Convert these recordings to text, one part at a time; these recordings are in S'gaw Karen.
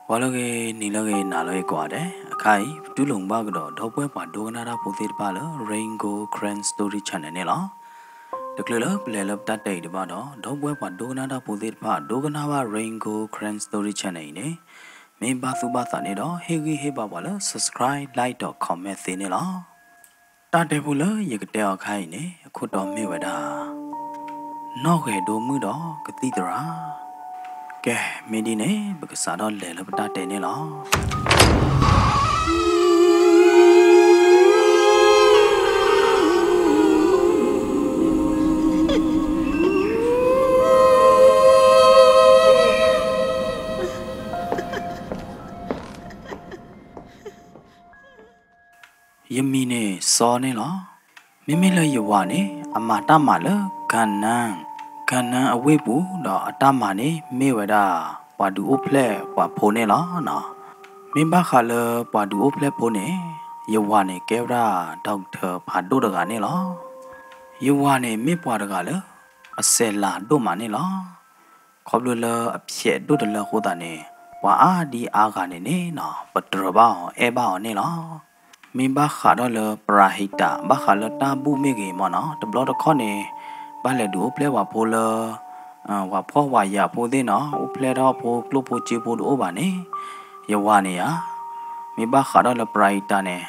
ပှၤလၢအဂ့ၤ နံၤလၢအဂ့ၤ နၤလၢအဂ့ၤကိးဂၤဒဲး, အခါအံၤ ပတူၢ်လိာ်ဘၣ်ကဒီး ဒီပုၢ်ဝဲၢ်ပှၤဒိကနၣ်တၢ်ဖိသ့ၣ်တဖၣ်လၢ Rain Gold Karen Story Channel န့ၣ်လီၤ. တချုးလၢပလဲၤလၢပတၢ်တဲအံၤဒံးဘၣ်ဒီး ဒီပုၢ်ဝဲၢ်ပှၤဒိကနၣ်တၢ်ဖိသ့ၣ်တဖၣ် ဒိကနၣ်ဘၣ် Rain Gold Karen Story Channel အံၤန့ၣ် မ့ၢ်ဘၣ်သူၣ်ဘၣ်သးန့ၣ်ဒီး ဟ့ၣ်ဂံၢ်ဟ့ၣ်ဘါပှၤလၢ subscribe, like ဒီး comment သ့န့ၣ်လီၤ. တၢ်တဲဖိလၢယကတဲအီၤအခါအံၤန့ၣ် အခိၣ်တီမ့ၢ်ဝဲဒၣ် နီၣ်ဂဲၤဒိမုၣ်ဒီးကသံၣ်သရၣ်. ကဲ, မ့ၢ်ဒ်န့ၣ် ပကစးထီၣ်လဲၤလၢပတၢ်တဲန့ၣ်လီၤ. ယမံၤန့ၣ်စီၤန့ၣ်လီၤ. မ့မ့ၢ်လၢယဝၤန့ၣ် အမၤတၢ်မၤလၢ ကနၣ်, ကနၣ်အဝ့ၢ်ပူၤ ဒီးအတၢ်မၤန့ၣ်မ့ၢ်ဝဲဒၣ် ပှၤဒုးအိၣ်ဖျဲၣ်ပှၤဖိန့ၣ်လီၤ. မ့ၢ်ဘၣ်ဃးလၢပှၤဒုးအိၣ်ဖျဲၣ်ဖိန့ၣ် ယဝၤန့ၣ်ကဲဝဲဒၣ် doctor ဖးဒိၣ်တဂၤန့ၣ်လီၤ. ယဝၤန့ၣ်မ့ၢ်ပှၤတဂၤလၢ အစဲးလၤဒိၣ်မးန့ၣ်လီၤ. ခီဖျိလၢအဖျဲးဒိၣ်တလၢအဃိသတးန့ၣ် ပှၤအါဒံအါဂၤန့ၣ်န့ၣ်နီၤ ပတြၢၤဘၣ်အီၤ အဲၣ်ဘၣ်အီၤန့ၣ်လီၤ. မ့ၢ်ဘၣ်ဃးဒီးလၢပရၤဟံးတၢ် ဘၣ်ဃးလၢတၢ်ဘူၣ်မ့ၢ်ဂ့ၤမ့ၢ်နီၤ တဘျီတခီၣ်န့ၣ် ဘၣ်လဲၤဒုးအိၣ်ဖျဲၣ်ပှၤဖိလၢ ပှၤဖှီၣ်ပှၤယာ်ဖိသ့ၣ်နီၤ အိၣ်ဖျဲၣ်ထီၣ်ဖိကျိၣ်ဖိစ့ဖိတအိၣ်ဘၣ်န့ၣ် ယဝၤန့ၣ်ဧါ မ့ၢ်ဘၣ်ဃးဒီးလၢပရၤဟံးတၢ်န့ၣ်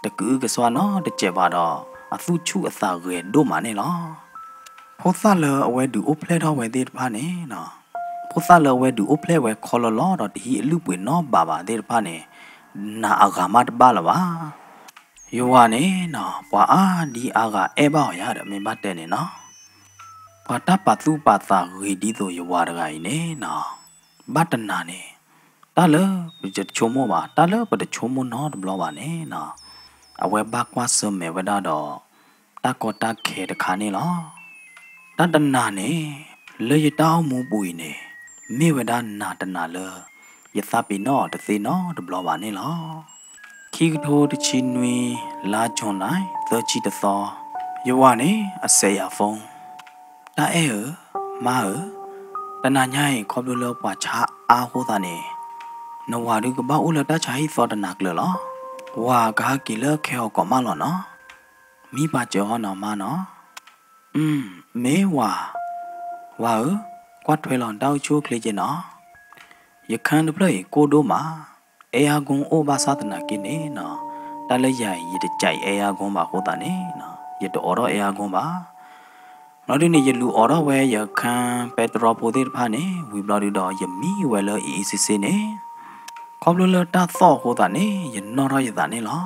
တကအုကစွါနီတစဲးဘၣ်ဒီး အသူၣ်ဆူၣ်အသးဂဲၤဒိၣ်မးန့ၣ်လီၤ. ဖိသၣ်လၢအဝဲဒုးအိၣ်ဖျဲၣ်ထီၣ်ဝဲသ့ၣ်တဖၣ်န့ၣ် ဖိသၣ်လၢအဝဲဒုးအိၣ်ဖျဲၣ်ဝဲခီလီၤလီၤဒီးတဟံးအလုၢ်အပှ့ၤနီတဘးဘၣ်သ့ၣ်တဖၣ်န့ၣ် နာ်အဂၤမးတဘၣ်လၢၤဘၣ်. ယဝၤန့ၣ်နီၤ ပှၤအါဒံအါဂၤအဲၣ်ဘၣ်အီၤယၤဒီးမ့ၢ်ဘၣ်တဲန့ၣ်နီၤ ပှၤတၢ်ပာ်သူၣ်ပာ်သးဂ့ၤဒ်သိးယဝၤတဂၤအံၤန့ၣ်နီၤ ဘၣ်တနၤန့ၣ် တၢ်လၢပတဆိကမိၣ်ဘၣ် တၢ်လၢပတဆိကမိၣ်နီတဘျီဘၣ်န့ၣ်နီၤ အဝဲဘၣ်ကွၢ်ဆၢၣ်မဲာ်ဝဲဒၣ်ဒီး တၢ်ကီတၢ်ခဲတခါန့ၣ်လီၤ. တၢ်တနၤန့ၣ် လၢယတၢ်အိၣ်မူပူၤအံၤန့ၣ် မ့ၢ်ဝဲဒၣ်နၤတနၤလၢ ယသးပ့ၤနီၣ်အီၤတသ့နီတဘျီဘၣ်န့ၣ်လီၤ. ခံကထိတဆံနွံ လါကၠူၤလဲ သၢဆံတသီ, ယဝၤန့ၣ် အစဲးယၤ phone, တၢ်အဲၣ်ဧၢ, မါဧၢ, တနၤညါအံၤ ခီဖျိလၢပှၤဆါအါအဃိသတးန့ၣ် နဝၤဒုးကဘၣ်အိၣ်လၢတၢ်ဆါဟံၣ်သီတနၤကျၢၤလီၤ. ဝၤကဟဲက့ၤလၢခဲအီၤကိးမးလီၤနီၤ. မံပာ်စၢၤအီၤနီၤ မါနီၤ. မ့ၢ်ဝၤ, ဝၤဧၢ, ကွၢ်ထွဲလီၤနတၢ်အိၣ်ဆူၣ်အိၣ်ချ့က့နီၤ. ယခၢၣ်တဖျၢၣ်အံၤကိၢ်ဒိၣ်မး, အဲအါဂီၢ်အိၣ်ဘၣ်ဆၣ်သနာ်က့န့ၣ်နီၤ, တၢ်လၢယၤအံၤ ယတကးအံၤအဲအါဂီၢ်ဘၣ်အဃိသတးန့ၣ်နီၤ, ယတအိးထီၣ်အဲအါဂီၢ်ဘၣ်. ဘျီဒုန့ၣ် ယလူၤအိးထီၣ်ဝဲယခၢၣ်ပဲတြီဖိသ့ၣ်တဖၣ်န့ၣ် ဝံၤဘျီဒုဒီး ယမံဝဲလၢအံၤအံၤစ့စ့န့ၣ် ခီဖျိလၢတၢ်သီၣ်အဃိသတးန့ၣ် ယနီၣ်ထီၣ်ယသးန့ၣ်လီၤ.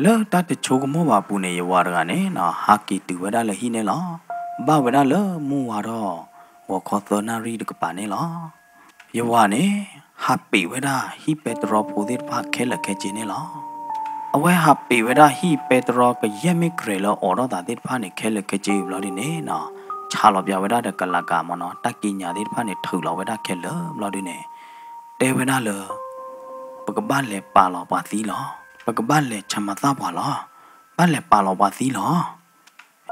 လၢတၢ်တဆိကမိၣ်ဘၣ်အပူၤန့ၣ် ယဝၤတဂၤန့ၣ်နီၤ ဟးက့ၤတုၤဝဲဒၣ်လၢဟံၣ်န့ၣ်လီၤ. ဘၣ်ဝဲဒၣ်လၢမုၢ်ဝါထီၣ် ဂီၤခီသၢနၣ်ရံၣ်တကပၤန့ၣ်လီၤ. ယဝၤန့ၣ် ဟးပ့ၤဝဲဒၣ်ဟံၣ်ပဲတြီဖိသ့ၣ်တဖၣ်ခဲလၢာ်ခဲဆ့န့ၣ်လီၤ. အဝဲဟးပ့ၤဝဲဒၣ်ဟံၣ်ပဲတြီကယဲၢ်မ့ၢ်ကြဲၤလၢအိးထီၣ်သးသ့ၣ်တဖၣ်န့ၣ် ခဲလၢာ်ခဲဆ့ဘျီဒုန့ၣ်နီၤ, ဆးလီၤပၠးဝဲဒၣ်ဒီးကလးကးမ့ၢ်နီၤ, တၢ်ကံးညာ်သ့ၣ်တဖၣ်န့ၣ် ထုးလီၤဝဲဒၣ်ခဲလၢာ်ဘျီဒုန့ၣ် တဲဝဲဒၣ်လၢ ပကဘၣ်လဲၤပာ်လီၤပှၤသံလီၤ. ပကဘၣ်လဲၤဆၢမၤသၣ်ပှၤလီၤ. ဘၣ်လဲၤပာ်လီၤပှၤသံလီၤ.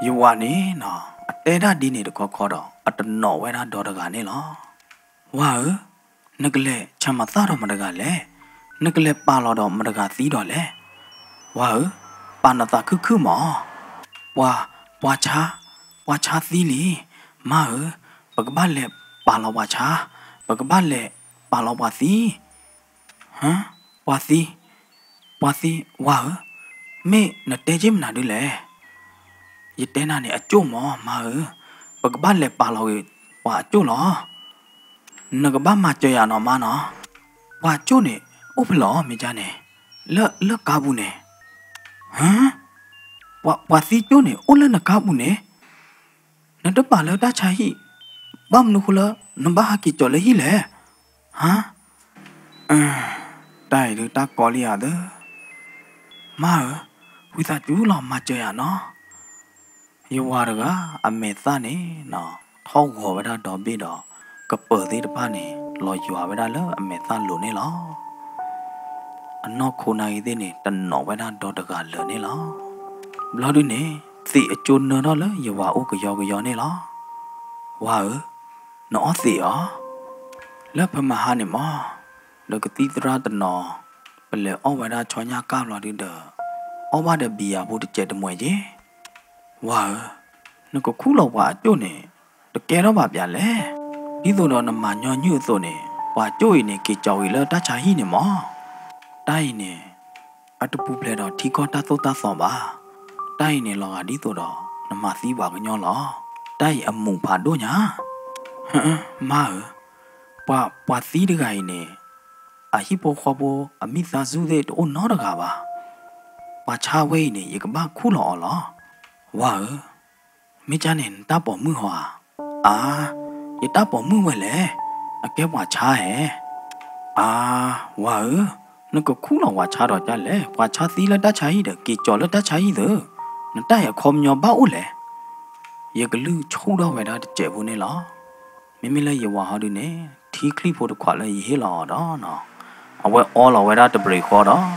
ယဝၤန့ၣ်နီၤ အတဲဒၣ်ဒ်န့ၣ်တခီခီဒီး အတနီၣ်ဝဲဒၣ်ဒီတဂၤန့ၣ်လီၤ. ဝၤဧၢ, နကလဲၤဆၢမၤသၣ်ဒီးမတဂၤလဲၣ်. နကလဲၤပာ်လီၤဒီးမတဂၤသံဒီးလဲၣ်. ဝၤဧၢ, ပာ်နသးခုၣ်ခုၣ်မး. ပှၤ, ပှၤဆါ, ပှၤဆါသံလံ. မါဧၢ, ပကဘၣ်လဲၤပာ်လီၤပှၤဆါ, ပကဘၣ်လဲၤပာ်လီၤပှၤသံ. ဟါ, ပှၤသံ, ပှၤသံ, ဝၤဧၢ, မ့ၢ်နတဲက့ၤမနုၤဒုလဲၣ်. ယတဲနၤန့ၣ်အကၠိၣ်မး မါဧၢ, ပကဘၣ်လဲၤပာ်လီၤဂ့ၤပှၤအကၠိၣ်လီၤ. နကဘၣ်မၤစၢၤယၤနီၤမါနီၤ. ပှၤကၠိၣ်န့ၣ် အိၣ်ဖဲလဲၣ်မ့ၢ်ကါန့ၣ်, လၢ, လၢကါပူၤန့ၣ်. ဟါ, ပှၤ, ပှၤသံကၠိၣ်န့ၣ် အိၣ်လၢနကါပူၤန့ၣ်. နတပာ်လၢတၢ်ဆါဟံၣ်, ဘၣ်မနုၤဃိလၢ နဘၣ်ဟးက့ၤကၠီၤလၢဟံၣ်လဲၣ်. ဟါ, တၢ်အံၤဒုးတၢ်ကီလံဧါသၢ. မါဧၢ, ဝံသးစူၤလီၤမၤစၢၤယၤနီၤ. ယဝၤတဂၤ အမဲာ်သၣ်န့ၣ်နီၤ ထီၣ်ဂီၤဝဲဒၣ်ဒီဘ့ၣ်ဒီး ကပၢၤသ့ၣ်တဖၣ်န့ၣ် လီၤယွၤဝဲဒၣ်လၢအမဲာ်သၣ်လိၤန့ၣ်လီၤ. အနီၢ်ခိနၢ်ဂ့ၤသ့ၣ်န့ၣ် တနီၣ်ဝဲဒၣ်ဒီတဂၤလၢာ်န့ၣ်လီၤ. ဘျီဒုန့ၣ် သံးအကၠိနၢထီၣ်လၢယဝၤအိၣ်ကယီကယီန့ၣ်လီၤ. ဝၤဧၢ, နအီသံးအီၤ, လၢဖဲမဟါန့ၣ်မး, ဒီးကသံၣ်သရၣ်တနီၤ ပလဲၤအီၣ်ဝဲဒၣ်ဆီညၣ်ကၢ်ဘျီဒုဒီး အီၣ်ဘၣ်ဒီးဘံယၤဖိတစဲးတမှဲးက့ၤ. ဝၤဧၢ, နကခူၣ်လီၤပှၤအကၠိၣ်န့ၣ် တကဲထီၣ်ဘၣ်ပၠးလဲၣ်. ဒ်သိးဒီးနမၤညီနုၢ်အသိးန့ၣ် ပှၤကၠိၣ်အံၤန့ၣ် က့ၤကၠီၤဝံၤလၢတၢ်ဆါဟံၣ်န့ၣ်မး. တၢ်အံၤန့ၣ် အတပူၤဖျဲးဒီးထံကီၢ်တၢ်သိၣ်တၢ်သီဘၣ်. တၢ်အံၤန့ၣ်လီၤဂာ်ဒ်သိးဒီး နမၤသံပှၤကညီလီၤ. တၢ်အံၤအမူးဖးဒိၣ်ညါ. မါဧၢ, ပှၤ, ပှၤသံတဂၤအံၤန့ၣ် အဟံၣ်ဖိဃီဖိအမိသားစုသ့ၣ်တအိၣ်နီတဂၤဘၣ်. ပှၤဆါဝဲအံၤန့ၣ် ယကဘၣ်ခူၣ်လီၤအီၤလီၤ. ဝၤဧၢ, မ့ၢ်ကၢ်န့ၣ် နတၢ်ပိာ်မုၣ်ဟီဧါ. အါ, ယတၢ်ပိာ်မုၣ်ဝဲလဲၣ်, အကဲပှၤဆါဧါ. အါ, ဝၤဧၢ, နကခူၣ်လီၤပှၤဆါဒီးကၢ်လဲၣ်, ပှၤဆါသံလၢတၢ်ဆါဟံၣ်ဒီး က့ၤကၠီၤလၢတၢ်ဆါဟံၣ်သု, နတၢ်အံၤအခီပညီဘၣ်အိၣ်လဲၣ်. ယကလုၢ်ဆူၣ်ထီၣ်ဝဲဒၣ်တစဲးဖိန့ၣ်လီၤ. မ့မ့ၢ်လၢယဝၤဟီဒုန့ၣ် ထံချံၣ်ဖိတခွးလၢယဟ့ၣ်လီၤအီၤဒီး, အဝဲအီလီၤဝဲဒၣ်တဘြ့းဃီဒီး,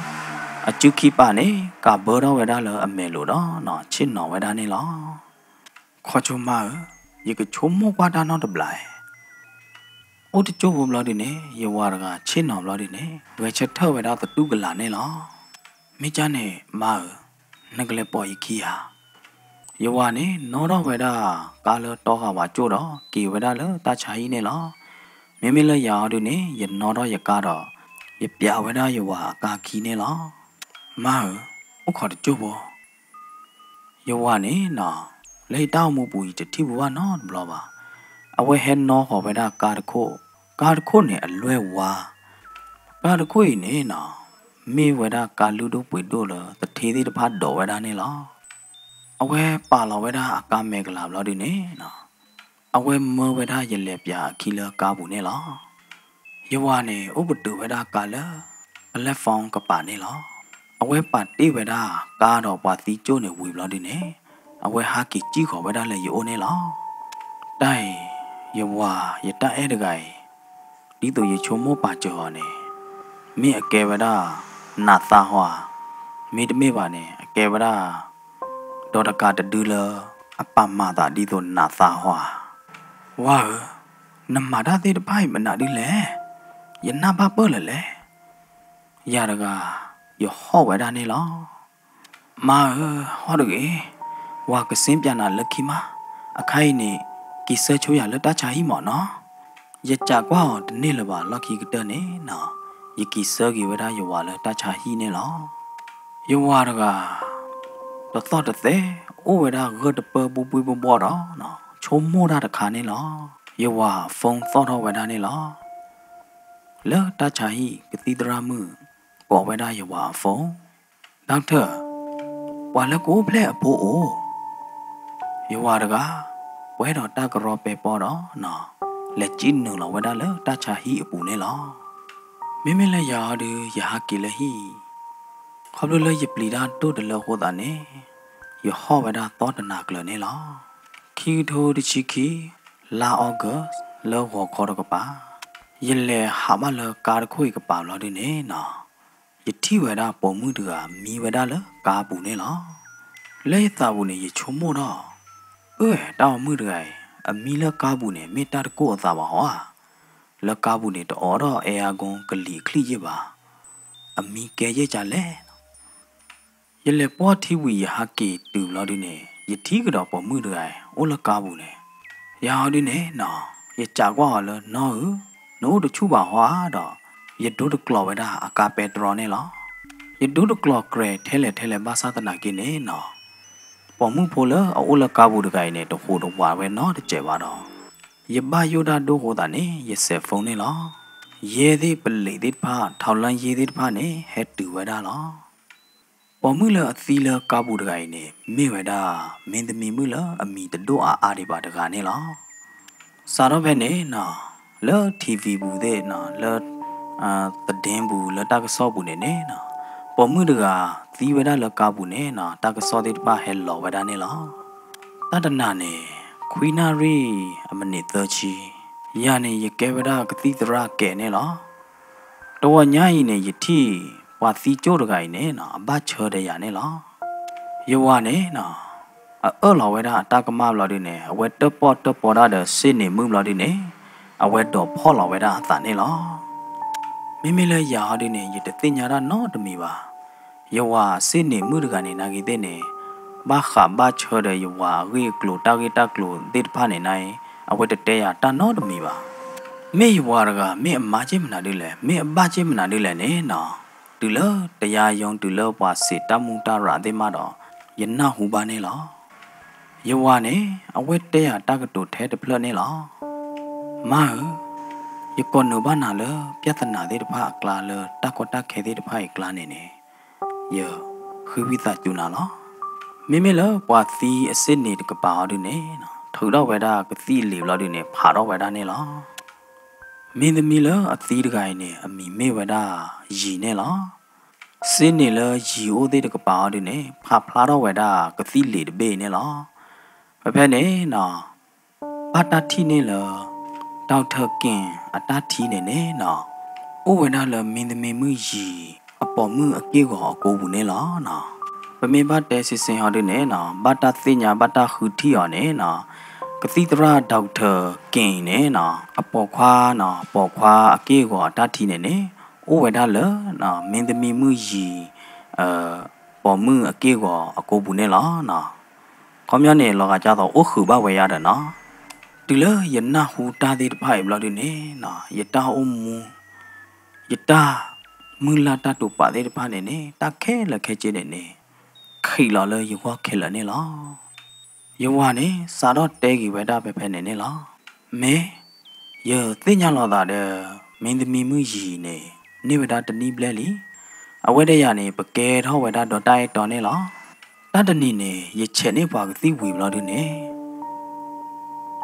အစုခံပာ်န့ၣ် ကးဘၢထီၣ်ဝဲဒၣ်လၢအမဲာ်လိၤဒီး ဆ့ၣ်နီၤဝဲဒၣ်န့ၣ်လီၤ. ခီဆိမါဧၢ, ယကဆိကမိၣ်ကွၢ်တၢ်နီတဘျီဧါ. အိၣ်တကၠိၢ်ဖိဘျီဒုန့ၣ် ယဝၤတဂၤဆ့ၣ်နီၤဘျီဒုန့ၣ် ဂဲၤဆၢထၢၣ်ဝဲဒၣ်သတူၢ်ကလာ်န့ၣ်လီၤ. မ့ၢ်ကၢ်န့ၣ် မါဧၢ, နကလဲၤပိာ်ယခံဧါ. ယဝၤန့ၣ် နီၣ်ထီၣ်ဝဲဒၣ်ကါလၢတီဂၤဝၤကၠိၣ်ဒီး က့ၤဝဲဒၣ်လၢတၢ်ဆါဟံၣ်န့ၣ်လီၤ. မ့မ့ၢ်လၢယၤအီၤဒုန့ၣ် ယနီၣ်ထီၣ်ယကါဒီး ယပျးဝဲဒၣ်ယဝၤအကါခံန့ၣ်လီၤ. မါဧၢ, အိၣ်ခိးတကၠိၢ်ဖိ ယဝၤန့ၣ်နီၤ, လၢယတၢ်အိၣ်မူပူၤ ယတထံၣ်ဝဲဘၣ်နီတဘျီဘၣ်. အဝဲဟဲနီၣ်ဃီၤဝဲဒၣ်ကါတခိၣ်, ကါတခိၣ်န့ၣ်အလွဲၢ်ဝါ, ကါတခိၣ်အံၤန့ၣ်နီၤ, မ့ၢ်ဝဲဒၣ်ကါလုၢ်ဒိၣ်ပှ့ၤဒိၣ်လၢသထ့သ့ၣ်တဖၣ်ဒိးဝဲဒၣ်န့ၣ်လီၤ. အဝဲပာ်လီၤဝဲဒၣ်အကါမဲာ်ကလၤဘျီဒုန့ၣ်နီၤ, အဝဲမၢဝဲဒၣ်ယလဲၤပျးအခံလၢကါပူၤန့ၣ်လီၤ. ယဝၤန့ၣ် အိၣ်ပတုာ်ဝဲဒၣ်ကါလၢ platform ကပၤန့ၣ်လီၤ. အဝဲပာ်တ့ၢ်ဝဲဒၣ်ကါဒီးပှၤသံကၠိၣ်န့ၣ်ဝံၤဘျီဒုန့ၣ်, အဝဲဟးက့ၤစံၣ်ဃီၤဝဲဒၣ်လၢယအိၣ်န့ၣ်လီၤ. တၢ်အံၤ ယဝၤယတၢ်အဲၣ်တဂၤအံၤ, ဒ်သိးယဆိကမိၣ်ပာ်စၢၤအီၤန့ၣ်, မ့ၢ်အကဲဝဲဒၣ် နးသးဟီဧါ, မ့တမ့ၢ်ဘၣ်န့ၣ် အကဲဝဲဒၣ် ဒီးတကးတဒုလၢ အပာ်မၤသးဒ်သိးနးသးဟီဧါ. ဝၤဧၢ, နမၤတၢ်သ့ၣ်တဖၣ်အံၤမနုၤဒ်လဲၣ်, ယနၢ်ဘၣ်ပၢၢ်လၢၤလဲၣ်. ယၤတဂၤ ယဟီၣ်ဝဲဒၣ်န့ၣ်လီၤ. မါဧၢ, ဟီၣ်တဂ့ၤ, ဝၤကစ့ပၠးနၤလၢခံမး, အခါအံၤန့ၣ် က့ၤဆၢဆိယၤလၢတၢ်ဆါဟံၣ်မၢ်နီၤ. ယကးကွၢ်အီၤတန့ၢ်လၢၤဘၣ်လီၢ်ခံကတၢၢ်န့ၣ်နီၤ, ယက့ၤဆၢက့ၤဝဲဒၣ်ယဝၤလၢတၢ်ဆါဟံၣ်န့ၣ်လီၤ. ယဝၤတဂၤ တသီၣ်တသဲး အိၣ်ဝဲဒၣ်ဂၢၢ်တပၢၢ်ဘိဘိဘိဘီဒီး ဆိကမိၣ်တၢ်တခါန့ၣ်လီၤ. ယဝၤ phone သီၣ်ထီၣ်ဝဲဒၣ်န့ၣ်လီၤ. လၢတၢ်ဆါဟံၣ်ကသံၣ်သရၣ်မုၣ် ကိးဝဲဒၣ်ယဝၤအ phone, Doctor, ပှၤလၢကအိၣ်ဖျဲၣ်အဖိအိၣ်. ယဝၤတဂၤ ပှဲၤဒီးတၢ်ကရီပဲပီဒီး လဲၤကံၣ်နုာ်လီၤဝဲဒၣ်လၢတၢ်ဆါဟံၣ်အပူၤန့ၣ်လီၤ. မ့မ့ၢ်လၢယၤအီၤဒု ယဟးက့ၤလၢဟံၣ်, ခီဖျိလၢယပျံၤတၢ်ဒိၣ်တလၢအဃိသတးန့ၣ်, ယဟီၣ်ဝဲဒၣ်သီတနၤကျၢၤန့ၣ်လီၤ. ခံကထိတဆံခံ, လါ August လၢဂီၤခီတကပၤ, ယလဲၤဟးဘၣ်လၢကါတခိၣ်အံၤကပၤဘျီဒုန့ၣ်နီၤ, ယထံၣ်ဝဲဒၣ်ပိာ်မုၣ်တဂၤမံဝဲဒၣ်လၢကါပူၤန့ၣ်လီၤ. လၢယသးပူၤန့ၣ် ယဆိကမိၣ်ထီၣ်, အၢ တၢ်ပိာ်မုၣ်တဂၤအံၤ အမံလၢကါပူၤန့ၣ် မ့ၢ်တၢ်တကိၢ်အသးဘၣ်ဟီဧါ. လၢကါပူၤန့ၣ် တအိးထီၣ် aircon ကလံၤအချံၣ်ယဲၢ်ဘၣ်. အမံကဲယဲၢ်ကလဲၣ်. ယလဲၤပိာ်ထံဝံၤ ယဟးက့ၤတုၤဘျီဒုန့ၣ် ယထံၣ်ကဒီးပိာ်မုၣ်တဂၤအံၤ အိၣ်လၢကါပူၤန့ၣ်, ယၤဟီဒုန့ၣ်နီၤ, ယကးကွၢ်အီၤလၢနီၢ်ဧၢ, နအိၣ်တဆူၣ်ဘၣ်ဟီဧါဒီး, ယဒိတကျီၤဝဲဒၣ်အကါပဲတြီန့ၣ်လီၤ. ယဒိတကျီၤကြဲးထဲလဲၣ်ထဲလဲၣ်ဘၣ်ဆၣ်သနာ်က့န့ၣ်နီၤ, ပိာ်မုၣ်ဖိလၢအအိၣ်လၢကါပူၤတဂၤအံၤန့ၣ် တဟူးတဝးဝဲနီတစဲးဘၣ်ဒီး, ယဘၣ်ယိၣ်တၢ်ဒိၣ်အဃိသတးန့ၣ် ယစဲး phone န့ၣ်လီၤ. ယဲၢ်သ့ၣ်ပလံးသ့ၣ်တဖၣ် ထောက်လှမ်းရေး သ့ၣ်တဖၣ်န့ၣ် ဟဲတုၤဝဲဒၣ်လီၤ. ပိာ်မုၣ်လၢအသံလၢကါပူၤတဂၤအံၤန့ၣ် မ့ၢ်ဝဲဒၣ် မင်းသမီး မုၣ်လၢအမံၤတဒိၣ်အါအါဒံးဘၣ်တဂၤန့ၣ်လီၤ. စးထီၣ်ဖဲန့ၣ်နီၤ, လၢ TV ပူၤသ့ၣ်နီၤ, လၢ သတင်းပူၤ လၢတၢ်ကစီၣ်ပူၤန့ၣ်န့ၣ်နီၤ, ပိာ်မုၣ်တဂၤသံဝဲဒၣ်လၢကါပူၤန့ၣ်နီၤ, တၢ်ကစီၣ်သ့ၣ်တဖၣ်ဟဲလီၤဝဲဒၣ်န့ၣ်လီၤ. တၢ်တနၤန့ၣ် ခွံနၣ်ရံၣ်အမံးနံးသၢဆံ, ယၤန့ၣ် ယကဲဝဲဒၣ်ကသံၣ်သရၣ်ကဲးန့ၣ်လီၤ. တဝီညါအံၤန့ၣ် ယထံၣ်ပှၤသံကၠိၣ်တဂၤအံၤန့ၣ်နီၤ, အဘၣ်ဆၢဒီးယၤန့ၣ်လီၤ. ယဝၤန့ၣ်နီၤ, အအၢၣ်လီၤဝဲဒၣ်အတၢ်ကမၣ်ဘျီဒုန့ၣ် အဝဲတၢၣ်ပီၣ်တၢၣ်ပီတၢ်ဒီး စ့န့ၣ်မုၣ်ဘျီဒုန့ၣ် အဝဲဒိးဖီၣ်လီၤဝဲဒၣ်အသးန့ၣ်လီၤ. မ့မ့ၢ်လၢယၤဟီဒုန့ၣ် ယတသ့ၣ်ညါတၢ်နီတမံၤဘၣ်. ယဝၤအစ့ၣ်န့ၣ်မုၣ်တဂၤန့ၣ် နာ်ဂ့ၤသ့ၣ်န့ၣ် ဘၣ်ဃးဘၣ်ဆၢဒီးယဝၤအဂ့ၢ်အကျိၤ တၢ်ဂ့ၢ်တၢ်ကျိၤသ့ၣ်တဖၣ်န့ၣ်န့ၣ် အဝဲတတဲယၤတၢ်နီတမံၤဘၣ်. မ့ၢ်ယဝၤတဂၤ မ့ၢ်အမါက့ၢ်မနုၤဒ်လဲၣ်, မ့ၢ်အဘၣ်က့ၢ်မနုၤဒ်လဲၣ်န့ၣ်နီၤ, တုၤလၢတယါယီ တုၤလၢပှၤစံးတၢ်မူတၢ်ရၣ်သ့ၣ်မးဒီး ယနၢ်ဟူဘၣ်န့ၣ်လီၤ. ယဝၤန့ၣ် အဝဲတဲယၤတၢ်ကတိၤထဲတဖျၢၣ်န့ၣ်လီၤ. မါဧၢ, ယကိးနုာ်ဘၣ်နၤလၢ ပြဿနာသ့ၣ်တဖၣ်အကျါ လၢတၢ်ကီတၢ်ခဲသ့ၣ်တဖၣ်အံၤအကျါန့ၣ်န့ၣ် ယဃ့ဝံသးစူၤနၤလီၤ. မ့မ့ၢ်လၢပှၤသံအစ့ၣ်န့ၣ်တကပၤအီၤဒုန့ၣ် ထုးထီၣ်ဝဲဒၣ်ကသံၣ်လံာ်ဘျီဒုန့ၣ် ဖးထီၣ်ဝဲဒၣ်န့ၣ်လီၤ. မင်းသမီးလၢအသံတဂၤအံၤန့ၣ် အမံၤမ့ၢ်ဝဲဒၣ်ယံၤန့ၣ်လီၤ. စ့ၣ်န့ၣ်လၢယံၤအိၣ်သ့ၣ်တကပၤအီၤဒုန့ၣ် ဖးဖျါထီၣ်ဝဲဒၣ်ကသံၣ်လံာ်တဘ့ၣ်အံၤန့ၣ်လီၤ. ဖဲဖဲန့ၣ်နီၤ ဘၣ်တၢ်ထံၣ်န့ၢ်လၢ Doctor King အတၢ်ထံန့ၣ်န့ၣ်နီၤ အိၣ်ဝဲဒၣ်လၢ မင်းသမီးမုၣ်ယံၤ အပိာ်မုၣ်အက့ၢ်အဂီၤအကိာ်ပူၤန့ၣ်လီၤ. ပမ့ၢ်ဘၣ်တဲစ့စ့ဟီဒုန့ၣ်နီၤ ဘၣ်တၢ်သ့ၣ်ညါဘၣ်တၢ်ဃုထံၣ်အီၤန့ၣ်နီၤ ကသံၣ်သရၣ် Doctor King အံၤန့ၣ်နီၤ အပိာ်ခွါနီၤ ပိာ်ခွါအက့ၢ်အဂီၤအတၢ်ထံန့ၣ်န့ၣ် အိၣ်ဝဲဒၣ်လၢ မင်းသမီးမုၣ်ယံၤ ပိာ်မုၣ်အက့ၢ်အဂီၤအကိာ်ပူၤန့ၣ်လီၤ. ခီပညီန့ၣ် လီၤဂာ်ဒ်သိးအိၣ်ဃုာ်ဘၣ်ဝဲယၤဒီးနီၤ တုၤလၢယနၢ်ဟူတၢ်သ့ၣ်တဖၣ်အံၤဘျီဒုန့ၣ်နီၤ ယတၢ်အိၣ်မူ ယတၢ်မုၢ်လၢ်တၢ်တိာ်ပာ်သ့ၣ်တဖၣ်န့ၣ်န့ၣ် တၢ်ခဲလၢာ်ခဲဆ့န့ၣ်န့ၣ် ခံးလီၤလၢယဂီၢ်ခဲလၢာ်န့ၣ်လီၤ. ယဝၤန့ၣ် စးထီၣ်တဲက့ၤဝဲဒၣ်ဖဲဖဲန့ၣ်န့ၣ်လီၤ. မ့ၢ် ယသ့ၣ်ညါလီၤသးဒီး မင်းသမီးမုၣ်ယံၤန့ၣ် န့ၢ်ဝဲဒၣ်တနံၣ်ဘျဲၣ်လံ. အဝဲဒီးယၤန့ၣ် ပကဲထီၣ်ဝဲဒၣ်ဒီးတၢ်အဲၣ်တီန့ၣ်လီၤ. တၢ်တနံၤန့ၣ် ယဆဲးန့ၢ်ပှၤကသံၣ်ဝံၤဘျီဒုန့ၣ်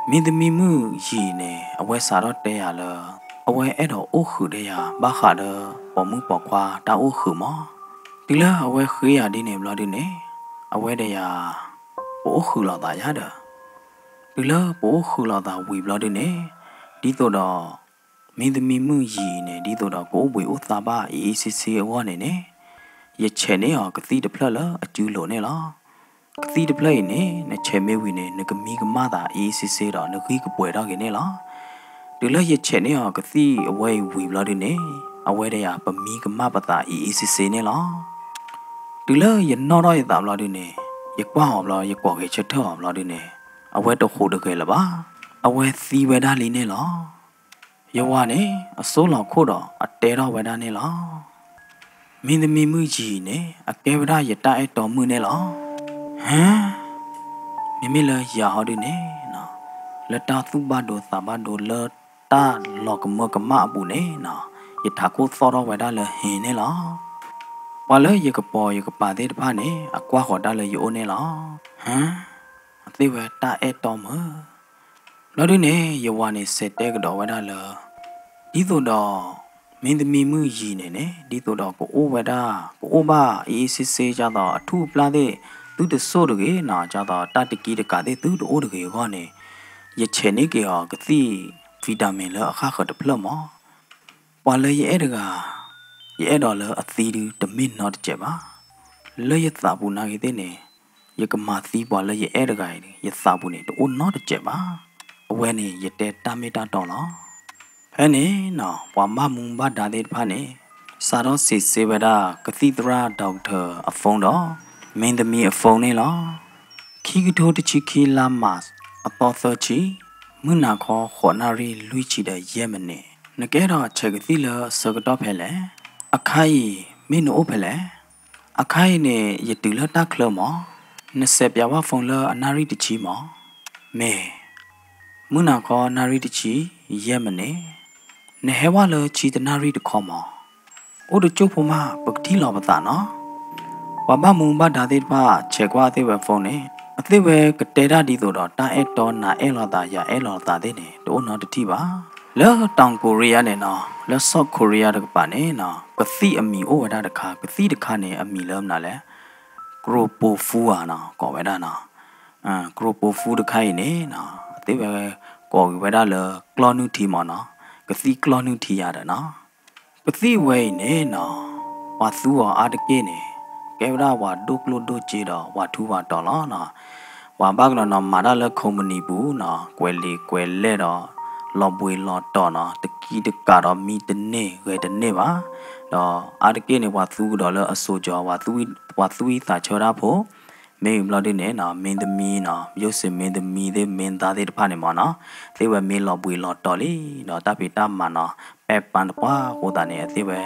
မင်းသမီးမုၣ်ယံၤန့ၣ် အဝဲစးထီၣ်တဲယၤလၢ အဝဲအဲၣ်ဒိးအိၣ်ဃုာ်ဒီးယၤ ဘၣ်ဃးဒီးပိာ်မုၣ်ပိာ်ခွါတၢ်အိၣ်ဃုာ်မး. တုၤလၢအဝဲဃ့ယၤဒ်န့ၣ်ဘျီဒုန့ၣ် အဝဲဒီးယၤ ပအိၣ်ဃုာ်လိာ်သးယၤဒီး တုၤလၢပအိၣ်ဃုာ်လိာ်သးဝံၤဘျီဒုန့ၣ် ဒ်သိးဒီး မင်းသမီးမုၣ်ယံၤန့ၣ် ဒ်သိးဒီးကအိၣ်ဘှံးအိၣ်သါဘၣ်အံၤအံၤစ့စ့အဂီၢ်န့ၣ်န့ၣ် ယဆဲးန့ၢ်အီၤကသံၣ်တဖျၢၣ်လၢအစုလိၤန့ၣ်လီၤ. ကသံၣ်တဖျၢၣ်အံၤန့ၣ် နဆဲးမ့ၢ်ဝံၤန့ၣ် နကမံကမၣ်သးအံၤအံၤစ့စ့ဒီး နဂံၢ်ကပှဲၤထီၣ်က့ၤန့ၣ်လီၤ. တုၤလၢယဆဲးန့ၢ်အီၤကသံၣ်အဝဲအံၤဝံၤဘျီဒုန့ၣ် အဝဲဒီးယၤ ပမံကမၣ်ပသးအံၤအံၤစ့စ့န့ၣ်လီၤ. တုၤလၢယနီၣ်ထီၣ်ယသးဘျီဒုန့ၣ် ယကွၢ်အီၤဘျီ ယကိးက့ၤဆၢထၢၣ်အီၤဘျီဒုန့ၣ် အဝဲတဟူးတဂဲၤလၢၤဘၣ်. အဝဲသံဝဲဒၣ်လံန့ၣ်လီၤ. ယဝၤန့ၣ် အစိလီၤခိၣ်ဒီးအတဲထီၣ်ဝဲဒၣ်န့ၣ်လီၤ. မင်းသမီးမုၣ်ယံၤန့ၣ် အကဲဝဲဒၣ်ယတၢ်အဲၣ်တီမုၣ်န့ၣ်လီၤ. ဟါ, မ့မ့ၢ်လၢယၤဟီဒုန့ၣ်နီၤ, လၢတၢ်သူၣ်ဘၣ်ဒိသးဘၣ်ဒိ လၢတၢ်လီၤကမၢကမၣ်အပူၤန့ၣ်နီၤ, ယထးခိၣ်သီၣ်ထီၣ်ဝဲဒၣ်လၢဟ့န့ၣ်လီၤ. ပှၤလၢယကပိာ်ယကပၤသ့ၣ်တဖၣ်န့ၣ် အကွၢ်ဃီၤတၢ်လၢယအိၣ်န့ၣ်လီၤ. ဟါ, အသ့ၣ်ဝဲတၢ်အဲၣ်တီမုၣ် ဘျီဒုန့ၣ် ယဝၤန့ၣ်စဲးတဲကဒီးဝဲဒၣ်လၢ ဒ်သိးဒီး မင်းသမီးမုၣ်ယံၤန့ၣ်န့ၣ် ဒ်သိးဒီးကအိၣ်ဝဲဒၣ် ကအိၣ်ဘၣ်အ့ၣ်အ့ၣ်စ့စ့ ဒ်သိးအထူၣ်အပျၢ်သ့ၣ် သုတစိၢ်တဂ့ၤနီၤ, ဒ်သိးတၢ်တကံတကးသ့ၣ်သုတအိၣ်တဂ့ၤအဂီၢ်န့ၣ် ယဆဲးန့ၢ်က့ၤအီၤကသံၣ် vitamin လၢအဃၣ်ဃၢၤတဖျၢၣ်မး. ပှၤလၢယအဲၣ်တဂၤ ယအဲၣ်ဒိးလၢအသံဒုတမ့ၢ်နီတစဲးဘၣ်. လၢယသးပူၤနာ်ဂ့ၤသ့ၣ်န့ၣ် ယကမၤသံပှၤလၢယအဲၣ်တဂၤအံၤ ယသးပူၤန့ၣ် တအိၣ်နီတစဲးဘၣ်. အဝဲန့ၣ် ယတဲတၢ်မ့ၢ်တၢ်တီလီၤ. ဖဲန့ၣ်နီၤ ပှၤဘၣ်မူဘၣ်ဒါသ့ၣ်တဖၣ်န့ၣ် စးထီၣ်စံးဆၢဝဲဒၣ် ကသံၣ်သရၣ် doctor အ phone ဒီး မင်းသမီးအ phone န့ၣ်လီၤ. ခံကထိတဆံခံ လါမၢ်ၡး အသီသၢဆံ မုၢ်နၤခီ ဃိးနၣ်ရံၣ်လွံၢ်ဆံဒီးယဲၢ်မံးနံး, နကအဲၣ်ဒိးဆဲးကသံၣ်လၢအဆၢကတီၢ်ဖဲလဲၣ်. အခါအံၤ မ့ၢ်နအိၣ်ဖဲလဲၣ်. အခါအံၤန့ၣ် ယတုၤလၢတၢ်ချၢမး, နစဲးပၠးဝဲ phone လၢအနၣ်ရံၣ်တဆံမး. မ့ၢ် မုၢ်နၤခီနၣ်ရံၣ်တဆံ ယဲၢ်မံးနံး, နဟဲဝဲလၢဆံတနၣ်ရံၣ်တခီမး. အိၣ်တကၠိၢ်ဖိမး ပကထံၣ်လီၤပသးနီၤ. ပှၤဘၣ်မူဘၣ်ဒါသ့ၣ်တဖၣ် ဆဲးကွၢ်အသ့ၣ်ဝဲ phone န့ၣ် အသ့ၣ်ဝဲကတဲတၢ်ဒ်သိးဒီး တၢ်အဲၣ်တီနၤအဲၣ်လီၤသး ယၤအဲၣ်လီၤသးသ့ၣ်န့ၣ် တအိၣ်နီတထံၣ်ဘၣ်. လၢ တောင်ကိုရီးယား န့ၣ်နီၤ, လၢ South Korea တကပၤန့ၣ်နီၤ, ကသံၣ်အမံၤအိၣ်ဝဲဒၣ်တခါ, ကသံၣ်တခါန့ၣ် အမံၤလၢမနုၤလဲၣ်, ကျိုပိုဖူ ဧါနီၤ, ကိးဝဲဒၣ်နီၤ. ကျိုပိုဖူ တခါအံၤန့ၣ်နီၤ, အသ့ၣ်ဝဲကိးက့ၤဝဲဒၣ်လၢ ကျီၢ်နုၢ်ထံမးနီၤ, ကသံၣ်ကျီၢ်နုၢ်ထံယၤဒီးနီၤ. ကသံၣ်ဝဲအံၤန့ၣ်နီၤ, ပှၤသူအီၤအါတက့ၢ်န့ၣ် ကဲဝဲဒၣ်ပှၤဒိၣ်ကျိၣ်ဒိၣ်စ့ဒီး ပှၤထူပှၤတီၤလီၤနီၤ. ပှၤဘၣ်ကနီၤနီၤ မၤတၢ်လၢ company ပူၤနီၤ, ကွဲးလံာ်ကွဲးလဲၢ်ဒီး လီၤဘှံးလီၤတီၤနီၤ, တကံတကးဒီးမံတန့ၢ်ဂဲၤတန့ၢ်ဘၣ်. ဒီးအါတက့ၢ်န့ၣ် ပှၤသူကဒီးလၢအစိၤကီၤ ပှၤသူဝံသးဆၢတၢ်ဖိ မ့ၢ်ဘျီဒုန့ၣ်နီၤ မင်းသမီးနီၤ ယိၣ်စ့ၤမင်းသမီးသ့ၣ် မင်းသားသ့ၣ်တဖၣ်န့ၣ်မ့ၢ်နီၤ သ့ၣ်ဝဲမ့ၢ်လီၤဘှံးလီၤတီၤလံ ဒီးတၢ်ဖံးတၢ်မၤနီၤ ပဲပန်းတပှၢ်အဃိသတးန့ၣ် အသ့ၣ်ဝဲ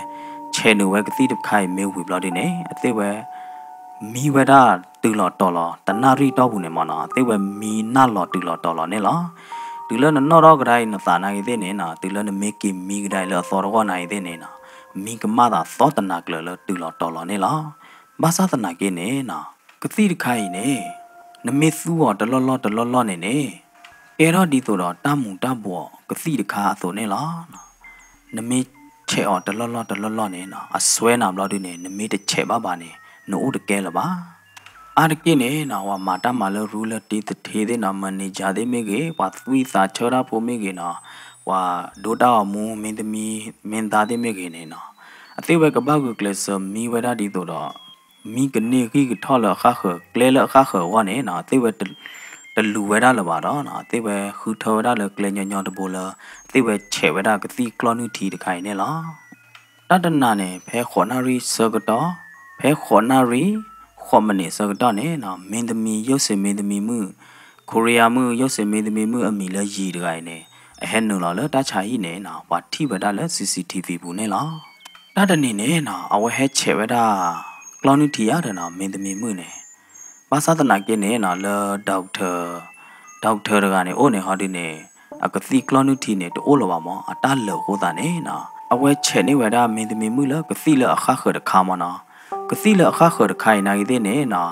ဆဲးနုာ်ဝဲကသံၣ်တခါအံၤမ့ၢ်ဝံၤဘျီဒုန့ၣ် အသ့ၣ်ဝဲ မံဝဲဒၣ်တုၤလီၤတီၤလီၤ တနၣ်ရံၣ်တီၢ်ပူၤန့ၣ်မ့ၢ်နီၤ အသ့ၣ်ဝဲမံနၢ်လီၤတုၤလီၤတီၤလီၤန့ၣ်လီၤ. တုၤလၢနနီၣ်ထီၣ်ကဒါအံၤနသးနာ်ဂ့ၤသ့ၣ်န့ၣ်နီၤ တုၤလၢနမ့ၢ်က့ၤမံကဒါအံၤလၢအသီတဂီၢ်နာ်ဂ့ၤသ့ၣ်န့ၣ်နီၤ မံကမၣ်သးသီတနၤကျၢၤလၢတုၤလီၤတီၤလီၤန့ၣ်လီၤ. ဘၣ်ဆၣ်သနာ်က့န့ၣ်နီၤ ကသံၣ်တခါအံၤန့ၣ် နမ့ၢ်သူအီၤတလီၢ်လီၢ်တလီၢ်လီၢ်န့ၣ်န့ၣ် ကဲထီၣ်ဒ်သိးဒီးတၢ်မူၤတၢ်ဘှီးကသံၣ်တခါအသိးန့ၣ်လီၤ. နမ့ၢ်ဆဲးအီၤတလီၢ်လီၢ်တလီၢ်လီၢ်န့ၣ်နီၤ အစွဲနၤဘျီဒုန့ၣ် နမ့ၢ်တဆဲးဘၣ်ဘၣ်န့ၣ် နအိၣ်တကဲလၢၤဘၣ်. အါတက့ၢ်န့ၣ်နီၤ ပှၤမၤတၢ်မၤလၢရူလၢတ့သထ့သ့ၣ်နီၤ manager သ့ၣ်မ့ၢ်ဂ့ၤ ပှၤသူဝံသးဆၢတၢ်ဖိမ့ၢ်ဂ့ၤနီၤ ပှၤဒိတၢ်ဂီၤမူ မင်းသမီး မင်းသားသ့ၣ်မ့ၢ်ဂ့ၤန့ၣ်နီၤ အသ့ၣ်ဝဲကဘၣ်ဂုာ်ကျဲးစၢးမံဝဲဒၣ်ဒ်သိးဒီး မံကန့ၢ်ဂံၢ်ကထီၣ်လၢအဃၣ်ဃၢၤ ကျဲလၢအဃၣ်ဃၢၤအဂီၢ်န့ၣ်နီၤ အသ့ၣ်ဝဲ တလူၤဝဲဒၣ်လၢၤဘၣ်ဒီးနီၤ အသ့ၣ်ဝဲဃုထၢဝဲဒၣ်လၢကျဲညီညီတဘိလၢ အသ့ၣ်ဝဲဆဲးဝဲဒၣ်ကသံၣ်ကျီၢ်နုၢ်ထံတခါအံၤန့ၣ်လီၤ. တၢ်တနၤန့ၣ် ဖဲဃိးနၣ်ရံၣ်ဆၢကတီၢ် ဖဲဃိးနၣ်ရံၣ် ဃိးမံးနံးဆၢကတီၢ်န့ၣ်နီၤ မင်းသမီး ယိၣ်စ့ၤမင်းသမီးမုၣ် ခိရံယါမုၣ် ယိၣ်စ့ၤမင်းသမီးမုၣ်အမံၤလၢယံၤတဂၤအံၤန့ၣ် အဟဲနုာ်လီၤလၢတၢ်ဆါဟံၣ်န့ၣ်နီၤ ပှၤထံၣ်ဝဲဒၣ်လၢ C C T V ပူၤန့ၣ်လီၤ. တၢ်တနံၤန့ၣ်နီၤ အဝဲဟဲဆဲးဝဲဒၣ် ကျီၢ်နုၢ်ထံယါဒီးနီၤ မင်းသမီးမုၣ်န့ၣ် ဘၣ်ဆၣ်သနာ်က့န့ၣ်နီၤ လၢ doctor doctor တဂၤန့ၣ် အိၣ်န့ၣ်ဟီဒုန့ၣ် အကသံၣ်ကျီၢ်နုၢ်ထံန့ၣ် တအိၣ်လၢၤဘၣ်မး အတၢ်လၢာ်အဃိသတးန့ၣ်နီၤ အဝဲဆဲးန့ၢ်ဝဲဒၣ် မင်းသမီးမုၣ်လၢကသံၣ်လၢအဃၣ်ဃၢၤတခါမးနီၤ ကသံၣ်လၢအဃၣ်ဃၢၤတခါအံၤနာ်ဂ့ၤသ့ၣ်န့ၣ်နီၤ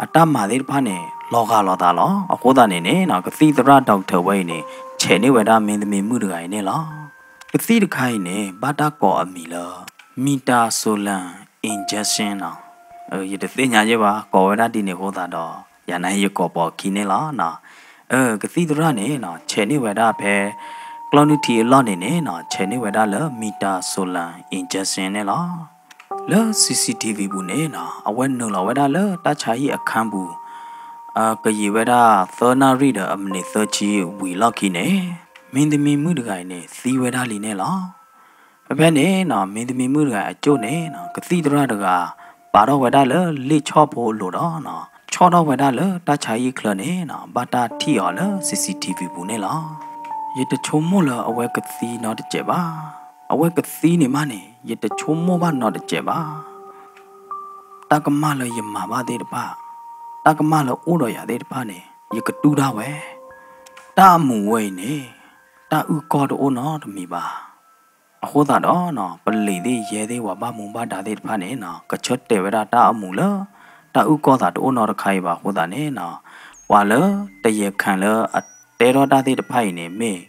အတၢ်မၤသ့ၣ်တဖၣ်န့ၣ် လီၤဂာ်လိာ်သးလီၤ. အဃိသတးန့ၣ်န့ၣ်နီၤ ကသံၣ်သရၣ် doctor ဝဲအံၤန့ၣ် ဆဲးန့ၢ်ဝဲဒၣ် မင်းသမီးမုၣ်တဂၤအံၤန့ၣ်လီၤ. ကသံၣ်တခါအံၤန့ၣ် ဘၣ်တၢ်ကိးအမံၤလၢ Midazolam injection နီၤ ယတသ့ၣ်ညါယဲဘၣ် ကိးဝဲဒၣ်ဒ်န့ၣ်အဃိသတးဒီး ယၤန့ၣ်ယကိးပိာ်အခံန့ၣ်လီၤ. ကသံၣ်သရၣ်န့ၣ်နီၤ ဆဲးန့ၢ်ဝဲဒၣ်ဖဲ ကျီၢ်နုၢ်ထံအလီၢ်န့ၣ်န့ၣ်နီၤ ဆဲးန့ၢ်ဝဲဒၣ်လၢ Midazolam injection န့ၣ်လီၤ. လၢ C C T V ပူၤန့ၣ်နီၤ အဝဲနုာ်လီၤဝဲဒၣ်လၢတၢ်ဆါဟံၣ်အခန်းပူၤ ကယံာ်ဝဲဒၣ်သၢနၣ်ရံၣ်ဒီးအမံးနံးသၢဆံဝံၤလီၢ်ခံန့ၣ် မင်းသမီးမုၣ်တဂၤအံၤန့ၣ် သံဝဲဒၣ်လံန့ၣ်လီၤ. ဖဲဖဲန့ၣ်နီၤ မင်းသမီးမုၣ်တဂၤအံၤအကၠိၣ်န့ၣ်နီၤ ကသံၣ်သရၣ်တဂၤ ပာ်ထီၣ်ဝဲဒၣ်လၢလ့ၣ်ဆီၣ်ဖိအလိၤဒီးနီၤ ဆီၣ်ထီၣ်ဝဲဒၣ်လၢတၢ်ဆါဟံၣ်ချၢန့ၣ်နီၤ ဘၣ်တၢ်ထံၣ်အီၤလၢ C C T V ပူၤန့ၣ်လီၤ. ယတဆိကမိၣ်လၢအဝဲကသံနီတစဲးဘၣ်. အဝဲကသံန့ၣ်မးန့ၣ် ယတဆိကမိၣ်ဘၣ်နီတစဲးဘၣ်. တၢ်ကမၣ်လၢယမၤဘၣ်သ့ၣ်တဖၣ်, တၢ်ကမၣ်လၢအိၣ်ဒီးယၤသ့ၣ်တဖၣ်န့ၣ် ယကတူၢ်ဒၣ်ဝဲ. တၢ်အမူးဝဲအံၤန့ၣ် တၢ်အုၣ်ကီၢ်တအိၣ်နီတမံၤဘၣ်. အဃိသတးဒီးနီၤ ပလံးသ့ၣ်ယဲၢ်သ့ၣ်ပှၤဘၣ်မူဘၣ်ဒါသ့ၣ်တဖၣ်န့ၣ်နီၤ ကဆၢတဲာ်ဝဲဒၣ်တၢ်အမူးလၢ တၢ်အုၣ်ကီၢ်သးတအိၣ်နီတခါအံၤဘၣ်အဃိသတးန့ၣ်နီၤ ပှၤလၢတယဲၢ်ခၣ်လၢအတဲထီၣ်တၢ်သ့ၣ်တဖၣ်အံၤန့ၣ် မ့ၢ်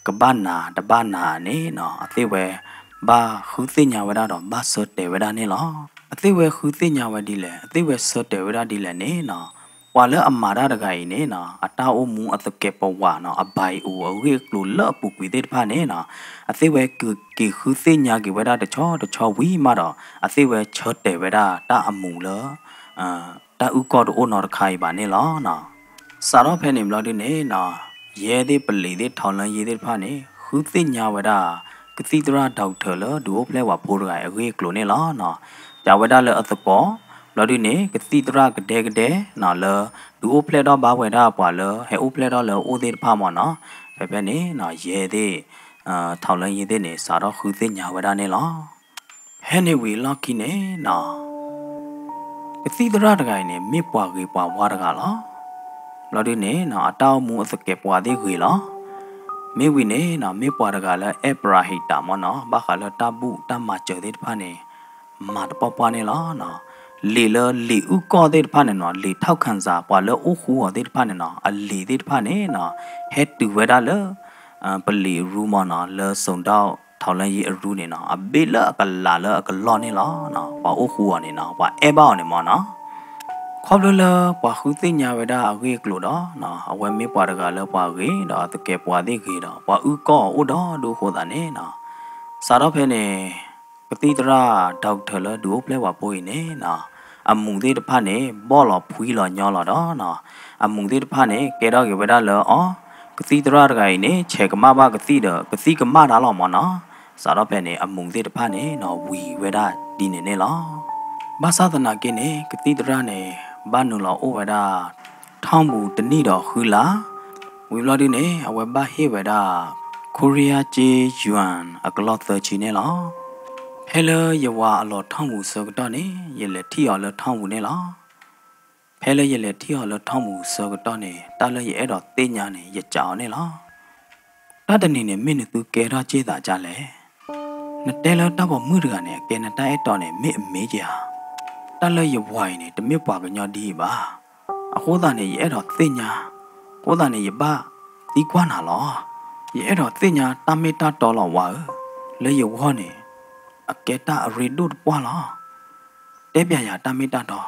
ကဘၣ်နၤတဘၣ်နၤန့ၣ်နီၤ အသ့ၣ်ဝဲ ဘၣ်ဃုသ့ၣ်ညါဝဲဒၣ်ဒီးဘၣ်ဆၢတဲာ်ဝဲဒၣ်န့ၣ်လီၤ. အသ့ၣ်ဝဲဃုသ့ၣ်ညါဝဲဒ်လဲၣ်, အသ့ၣ်ဝဲဆၢတဲာ်ဝဲဒၣ်ဒ်လဲၣ်န့ၣ်နီၤ ပှၤလၢအမၤတၢ်တဂၤအံၤန့ၣ်နီၤ အတၢ်အိၣ်မူအသကဲးပဝးနီၤ အbio အဂ့ၢ်အကျိၤလၢအပူၤကွံာ်သ့ၣ်တဖၣ်န့ၣ်နီၤ အသ့ၣ်ဝဲက့ၤဃုသ့ၣ်ညါက့ၤဝဲဒၣ်တဆီတဆီဝံၤမးဒီး အသ့ၣ်ဝဲဆၢတဲာ်ဝဲဒၣ်တၢ်အမူးလၢ တၢ်အုၣ်ကီၢ်တအိၣ်နီတခါအံၤဘၣ်န့ၣ်လီၤ. စးထီၣ်ဖဲန့ၣ်ဘျီဒုန့ၣ်နီၤ ယဲၢ်သ့ၣ်ပလံးသ့ၣ် ထောက်လှမ်းရေး သ့ၣ်တဖၣ်န့ၣ် ဃုသ့ၣ်ညါဝဲဒၣ် ကသံၣ်သရၣ် doctor လၢဒုးအိၣ်ဖျဲၣ်ဝဲဖိတဂၤအံၤအဂ့ၢ်အကျိၤန့ၣ်လီၤ. ကးဝဲဒၣ်လၢအသကိး ဘျီဒုန့ၣ် ကသံၣ်သရၣ်ကဒဲကဒဲနီၤ လၢဒုးအိၣ်ဖျဲၣ်ထီၣ်ဘၣ်ဝဲဒၣ်ပှၤလၢဟဲအိၣ်ဖျဲၣ်ထီၣ်လၢအအိၣ်သ့ၣ်တဖၣ်မ့ၢ်နီၤ ဖဲဖဲန့ၣ်နီၤ ယဲၢ်သ့ၣ် ထောက်လှမ်းရေး သ့ၣ်န့ၣ် စးထီၣ်ဃုသ့ၣ်ညါဝဲဒၣ်န့ၣ်လီၤ. ဖဲန့ၣ်ဝံၤအလီၢ်ခံန့ၣ်နီၤ ကသံၣ်သရၣ်တဂၤအံၤန့ၣ် မ့ၢ်ပှၤဂ့ၤပှၤဝါတဂၤလီၤ. ဘျီဒုန့ၣ်နီၤ အတၢ်အိၣ်မူအသကဲးပဝးသ့ၣ်ဂ့ၤလီၤ. မ့ၢ်ဝံၤန့ၣ်နီၤ မ့ၢ်ပှၤတဂၤလၢအဲၣ်ပရၤဟံးတၢ်မ့ၢ်နီၤ ဘၣ်ဃးလၢတၢ်ဘူၣ်တၢ်မၤစၢၤသ့ၣ်တဖၣ်န့ၣ် မၤတပှၢ်ပှၢ်န့ၣ်လီၤ. လံာ်လၢလံာ်အုၣ်ကီၢ်သ့ၣ်တဖၣ်န့ၣ်နီၤ လံာ်ထောက်ခံစာ ပှၤလၢအိၣ်ဃူအီၤသ့ၣ်တဖၣ်န့ၣ်နီၤ အလံာ်သ့ၣ်တဖၣ်န့ၣ်နီၤ ဟဲတုၤဝဲဒၣ်လၢ ပလံးအရူမ့ၢ်နီၤ လၢ စုံထောက်ထောက်လှမ်းရေး အရူန့ၣ်နီၤ အဘ့ၣ်လၢအကလးလၢအကလီၢ်န့ၣ်လီၤ. ပှၤအိၣ်ဃူအီၤန့ၣ်နီၤ ပှၤအဲၣ်ဘၣ်အီၤန့ၣ်မ့ၢ်နီၤ ခီဖျိလၢပှၤဃုသ့ၣ်ညါဝဲဒၣ်အဂ့ၢ်အကျိၤဒီး အဝဲမ့ၢ်ပှၤတဂၤလၢပှၤဂ့ၤဒီးအသကဲးပဝးသ့ၣ်ဂ့ၤဒီး ပှၤအုၣ်ကီၢ်အီၤအိၣ်ဒီးဒုးအဃိသတးန့ၣ်နီၤ စးထီၣ်ဖဲန့ၣ် ကသံၣ်သရၣ် doctor လၢဒုးအိၣ်ဖျဲၣ်ပှၤဖိအံၤန့ၣ်နီၤ အမူးသ့ၣ်တဖၣ်န့ၣ် ဘီၣ်လီၤဖှံလီၤညီလီၤဒီးနီၤ အမူးသ့ၣ်တဖၣ်န့ၣ် ကဲထီၣ်က့ၤဝဲဒၣ်လၢအီၤ ကသံၣ်သရၣ်တဂၤအံၤန့ၣ် ဆဲးကမၣ်ဘၣ်ကသံၣ်ဒီး ကသံၣ်ကမၣ်တၢ်လီၤမၢ်နီၤ. စးထီၣ်ဖဲန့ၣ် အမူးသ့ၣ်တဖၣ်န့ၣ်နီၤ ဝံၤဝဲဒၣ်ဒ်န့ၣ်န့ၣ်လီၤ. ဘၣ်ဆၣ်သနာ်က့န့ၣ် ကသံၣ်သရၣ်န့ၣ် ဘၣ်နုာ်လီၤအိၣ်ဝဲဒၣ် ထီၣ်မူးတနံၣ်ဒီးဃုလါ, ဝံၤဘျီဒုန့ၣ် အဝဲဘၣ်ဟ့ၣ်ဝဲဒၣ် ခိရံယါကၠ့ယွၣ် အကလီၢ်သၢဆံန့ၣ်လီၤ. ဖဲလၢယဝၤအလီၤထီၣ်မူးဆၢကတီၢ်န့ၣ် ယလဲၤထံၣ်အီၤလၢထီၣ်မူးန့ၣ်လီၤ. ဖဲလၢယလဲၤထံၣ်အီၤလၢထီၣ်မူးဆၢကတီၢ်န့ၣ် တၢ်လၢယအဲၣ်ဒိးသ့ၣ်ညါန့ၣ် ယစံးအီၤန့ၣ်လီၤ. တၢ်တနံၤန့ၣ် မ့ၢ်နသုကဲထီၣ်က့ၢ်သးဒ်လဲၣ်. နတဲလၢတၢ်ပိာ်မုၣ်တဂၤန့ၣ် အကဲနတၢ်အဲၣ်တီန့ၣ် မ့ၢ်အမ့ၢ်က့ၤဧါ. တၢ်လၢယဝၤအံၤန့ၣ် တမ့ၢ်ပှၤကညီဒ်အံၤဘၣ်. အဃိသတးန့ၣ် ယအဲၣ်ဒိးသ့ၣ်ညါ, အဃိသတးန့ၣ် ယဘၣ်သံကွၢ်နၤလီၤ. ယအဲၣ်ဒိးသ့ၣ်ညါတၢ်မ့ၢ်တၢ်တီလီၤဝၤဧၢ, လၢယဂီၢ်န့ၣ် အကဲတၢ်အရ့ဒိၣ်တပှၢ်လီၤ. တဲပျးယၤတၢ်မ့ၢ်တၢ်တီ.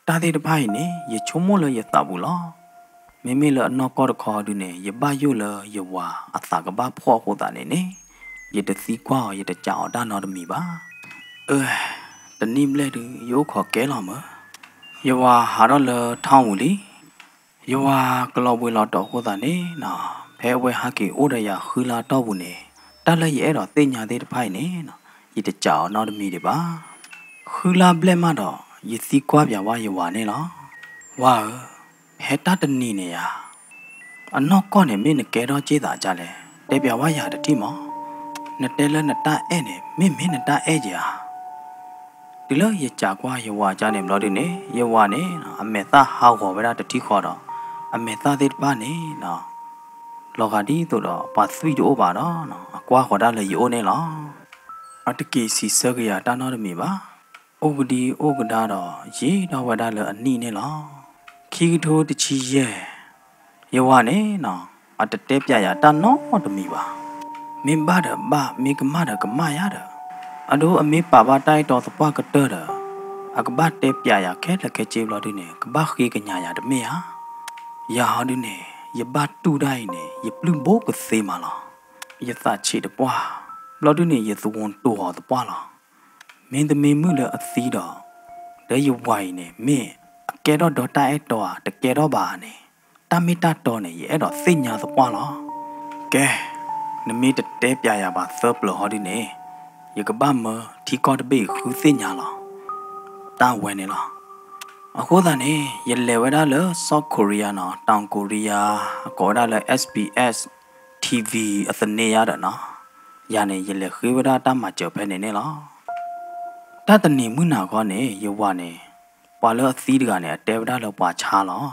တၢ်သ့ၣ်တဖၣ်အံၤန့ၣ် ယဆိကမိၣ်လၢယသးပူၤလီၤ. မ့မ့ၢ်လၢအနီၢ်ကီၢ်တခီဒုန့ၣ် ယဘၣ်ယိၣ်လၢယဝၤအသးကဘၣ်ဖှီၣ်အဃိသတးန့ၣ်န့ၣ် ယတသံကွၢ်အီၤ ယတစံးအီၤတၢ်နီတမံၤဘၣ်. အၢ, တနံၣ်ဘျဲၣ်ဒု ယအိၣ်ခိးကဲလီၤမၢ်. ယဝၤဟးထီၣ်လၢထီၣ်မူးလံ. ယဝၤကလီၤဘှံးလီၤတီၤအဃိသတးန့ၣ်နီၤ ဖဲအဝဲဟးက့ၤအိၣ်ဒီးယၤဃုလါတီၢ်ပူၤန့ၣ် တၢ်လၢယအဲၣ်ဒိးသ့ၣ်ညါသ့ၣ်တဖၣ်အံၤန့ၣ်နီၤ ယတစံးအီၤနီတမံၤဒံးဘၣ်. ဃုလါဘျဲၣ်မးဒီး ယသံကွၢ်ပျးဝဲယဝၤန့ၣ်လီၤ. ဝၤဧၢ, ဖဲတၢ်တနံၤန့ၣ်ဧါ အနီၢ်ကီၢ်န့ၣ် မ့ၢ်နကဲထီၣ်က့ၢ်သးဒ်လဲၣ်, တဲပျးဝဲယၤတထံၣ်မၢ်. နတဲလၢနတၢ်အဲၣ်န့ၣ် မ့ၢ်မ့ၢ်နတၢ်အဲၣ်က့ၤဧါ. တုၤလၢယစံးကွၢ်ယဝၤကန့ၣ်ဘျီဒုန့ၣ် ယဝၤန့ၣ် အမဲာ်သၣ်ဟးဂီၤဝဲဒၣ်တထံၣ်ဃီဒီး အမဲာ်သၣ်သ့ၣ်တဖၣ်န့ၣ် လီၤဂာ်ဒ်သိးဒီးပှၤသွံၣ်တအိၣ်ဘၣ်ဒီး အကွၢ်ဃီၤဒၣ်လၢယအိၣ်န့ၣ်လီၤ. အတက့ၤစံးဆၢက့ၤယၤတၢ်နီတမံၤဘၣ်. အိၣ်ကဒံအိၣ်ကဒါဒီး ယံာ်ထီၣ်ဝဲဒၣ်လၢအနံၣ်န့ၣ်လီၤ. ခံကထိတဆံယဲၢ် ယဝၤန့ၣ်နီၤ အတတဲပျးယၤတၢ်နီတမံၤဘၣ်. မ့ၢ်ဘၣ်ဒီးဘၣ်, မ့ၢ်ကမၣ်ဒီးကမၣ်ယၤဒီး, အဒိအမ့ၢ်ပာ်ဘၣ်တၢ်အဲၣ်တီသပှၢ်ကတၢၢ်ဒီး အကဘၣ်တဲပျးယၤခဲလၢာ်ခဲဆ့ဘျီဒုန့ၣ် ကဘၣ်ဃ့ကညးယၤတမ့ၢ်ဧါ. ယၤဟီဒုန့ၣ် ယဘၣ်တူၢ်ဒၣ်အံၤန့ၣ် ယပျုၢ်ဘိကသ့မးလီၤ. ယသးဆံးတပှၢ်, ဘျီဒုန့ၣ် ယသဝီတိၤအီၤသပှၢ်လီၤ. မ့တမ့ၢ်မုၣ်လၢအသံဒီး ဒီးယဝၤအံၤန့ၣ် မ့ၢ်အကဲထီၣ်ဒီးတၢ်အဲၣ်တီဧါ တကဲထီၣ်ဘၣ်ဧါန့ၣ် တၢ်မ့ၢ်တၢ်တီန့ၣ် ယအဲၣ်ဒိးသ့ၣ်ညါသပှၢ်လီၤ. ကဲ, နမ့ၢ်တတဲပျးယၤဘၣ်သၢပျၢၤဟီဒုန့ၣ် ယကဘၣ်မၢထံကီၢ်တဘ့ၣ်အံၤဃုသ့ၣ်ညါလီၤ. တၢ်ဝဲန့ၣ်လီၤ. အဃိသတးန့ၣ် ယလဲၤဝဲဒၣ်လၢ South Korea နီၤ, တောင်ကိုရီးယား အကိးဝဲဒၣ်လၢ SBS TV အသန့ယါဒီးနီၤ, ယၤန့ၣ် ယလဲၤဃ့ဝဲဒၣ်တၢ်မၤစၢၤဖဲန့ၣ်န့ၣ်လီၤ. တၢ်တနံၤမုၢ်နၤခီန့ၣ် ယဝၤန့ၣ် ပှၤလၢအသံတဂၤန့ၣ် အတဲဝဲဒၣ်လၢပှၤဆါလီၤ.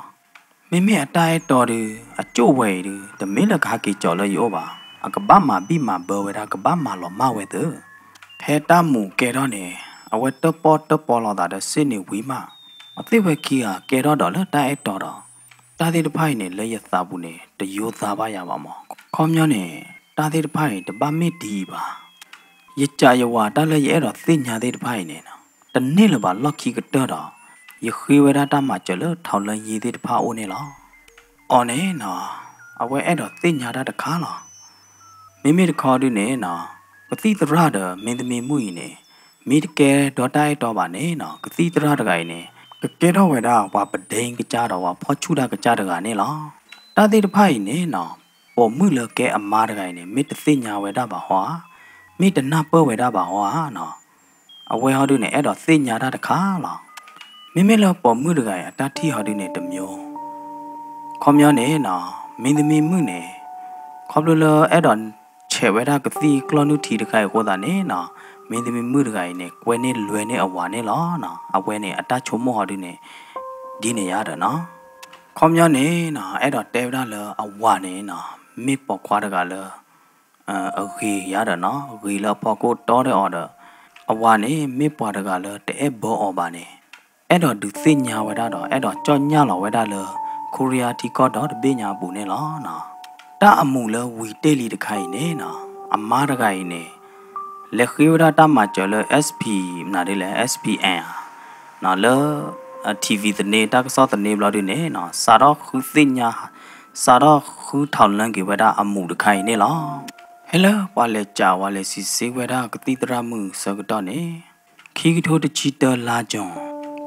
မ့မ့ၢ်အတၢ်အဲၣ်တီဒု အကၠိၣ်ဝဲအံၤဒု တမ့ၢ်လၢကဟးက့ၤကၠီၤလၢယအိၣ်ဘၣ်, အကဘၣ်မၤဘံၣ်မၤဘၢဝဲဒၣ် ကဘၣ်မၤလီၤမၢ်ဝဲသၢ. ဖဲတၢ်မူးကဲထီၣ်န့ၣ် အဝဲတၢၣ်ပီၣ်တၢၣ်ပီလီၤသးဒီးစ့ၣ်န့ၣ်ဝံၤမး, အဝဲသ့ၣ်ဝဲခံဂၤကဲထီၣ်ဒီးလၢတၢ်အဲၣ်တီဒီး တၢ်သ့ၣ်တဖၣ်အံၤန့ၣ် လၢယသးပူၤန့ၣ် တယိသါဘၣ်ယၤဘၣ်မး. ခီပညီန့ၣ် တၢ်သ့ၣ်တဖၣ်အံၤ တဘၣ်မ့ၢ်ဒ်အံၤဘၣ်. ယစံးယဝၤတၢ်လၢယအဲၣ်ဒိးသ့ၣ်ညါသ့ၣ်တဖၣ်အံၤန့ၣ် တန့ၢ်လၢၤဘၣ်လီၢ်ခံကတၢၢ်ဒီး ယဃ့ဝဲဒၣ်တၢ်မၤစၢၤလၢ ထောက်လှမ်းရေး သ့ၣ်တဖၣ်အအိၣ်န့ၣ်လီၤ. အီၤန့ၣ်နီၤ အဝဲအဲၣ်ဒိးသ့ၣ်ညါတၢ်တခါလီၤ. မ့မ့ၢ်တခီဒုန့ၣ်နီၤ ကသံၣ်သရၣ်ဒီးမ့တမ့ၢ်မုၣ်အံၤန့ၣ် မ့ၢ်တကဲဒီးတၢ်အဲၣ်တီဘၣ်န့ၣ်နီၤ ကသံၣ်သရၣ်တဂၤအံၤန့ၣ် ကကဲထီၣ်ဝဲဒၣ်ပှၤပဒဲကစၢ်ဒီးပှၤဖီၣ်ဆူၣ်တၢ်ကစၢ်တဂၤန့ၣ်လီၤ. တၢ်သ့ၣ်တဖၣ်အံၤန့ၣ်နီၤ ပိာ်မုၣ်လၢကဲအမါတဂၤအံၤန့ၣ် မ့ၢ်တသ့ၣ်ညါဝဲဒၣ်ဘၣ်ဟီဧါ, မ့ၢ်တနၢ်ပၢၢ်ဝဲဒၣ်ဘၣ်ဟီဧါနီၤ. အဝဲဟီဒုန့ၣ် အဲၣ်ဒိးသ့ၣ်ညါတၢ်တခါလီၤ. မ့မ့ၢ်လၢပိာ်မုၣ်တဂၤအံၤ အတၢ်ထံၣ်ဟီဒုန့ၣ်တမျိုး ခီပညီန့ၣ်နီၤ မ့တမ့ၢ်မုၣ်န့ၣ် ခီဖျိလၢအဲၣ်ဒိးဆဲးဝဲဒၣ်ကသံၣ်ကျီၢ်နုၢ်ထံတခါအံၤအဃိသတးန့ၣ်နီၤ မ့တမ့ၢ်မုၣ်တဂၤအံၤန့ၣ် ကွဲန့ၢ်လွဲန့ၢ်အဝၤန့ၣ်လီၤ. အဝဲန့ၣ် အတၢ်ဆိကမိၣ်ဟီဒုန့ၣ် ဒ်န့ၣ်ယါဒီးနီၤ ခီပညီန့ၣ်နီၤ အဲၣ်ဒိးတဲဝဲဒၣ်လၢအဝၤန့ၣ်နီၤ မ့ၢ်ပိာ်ခွါတဂၤလၢ အဂ့ၤယါဒီးနီၤ ဂ့ၤလၢအဖီခိၣ်တီဒီးအီၤဒီး အဝၤန့ၣ် မ့ၢ်ပှၤတဂၤလၢတအဲၣ်ဘၢအီၤဘၣ်န့ၣ် အဲၣ်ဒိးဒုးသ့ၣ်ညါဝဲဒၣ်ဒီး အဲၣ်ဒိးကၠီၣ်ညၣ်လီၤဝဲဒၣ်လၢ ခိရံယါထံကီၢ်ဒီတဘ့ၣ်ညါအပူၤန့ၣ်လီၤ. တၢ်အမူးလၢဝံၤတ့ၢ်လံတခါအံၤန့ၣ်နီၤ အမါတဂၤအံၤန့ၣ် လဲၤဃ့ဝဲဒၣ်တၢ်မၤစၢၤလၢ SP မနုၤဒ်လဲၣ် SPN ဧါ လၢ TV သန့ တၢ်ကစီၣ်သန့ဘျီဒုန့ၣ်နီၤ စးထီၣ်ဃုသ့ၣ်ညါ စးထီၣ်ဃုထောက်လှမ်း က့ၤဝဲဒၣ်အမူးတခါအံၤန့ၣ်လီၤ. ဖဲလၢပှၤလဲၤစံးဝဲလဲၤစံးဆၢဝဲဒၣ်ကသံၣ်သရၣ်မုၣ်ဆၢကတီၢ်န့ၣ် ခံကထိတဆံတၢ လါယူၤ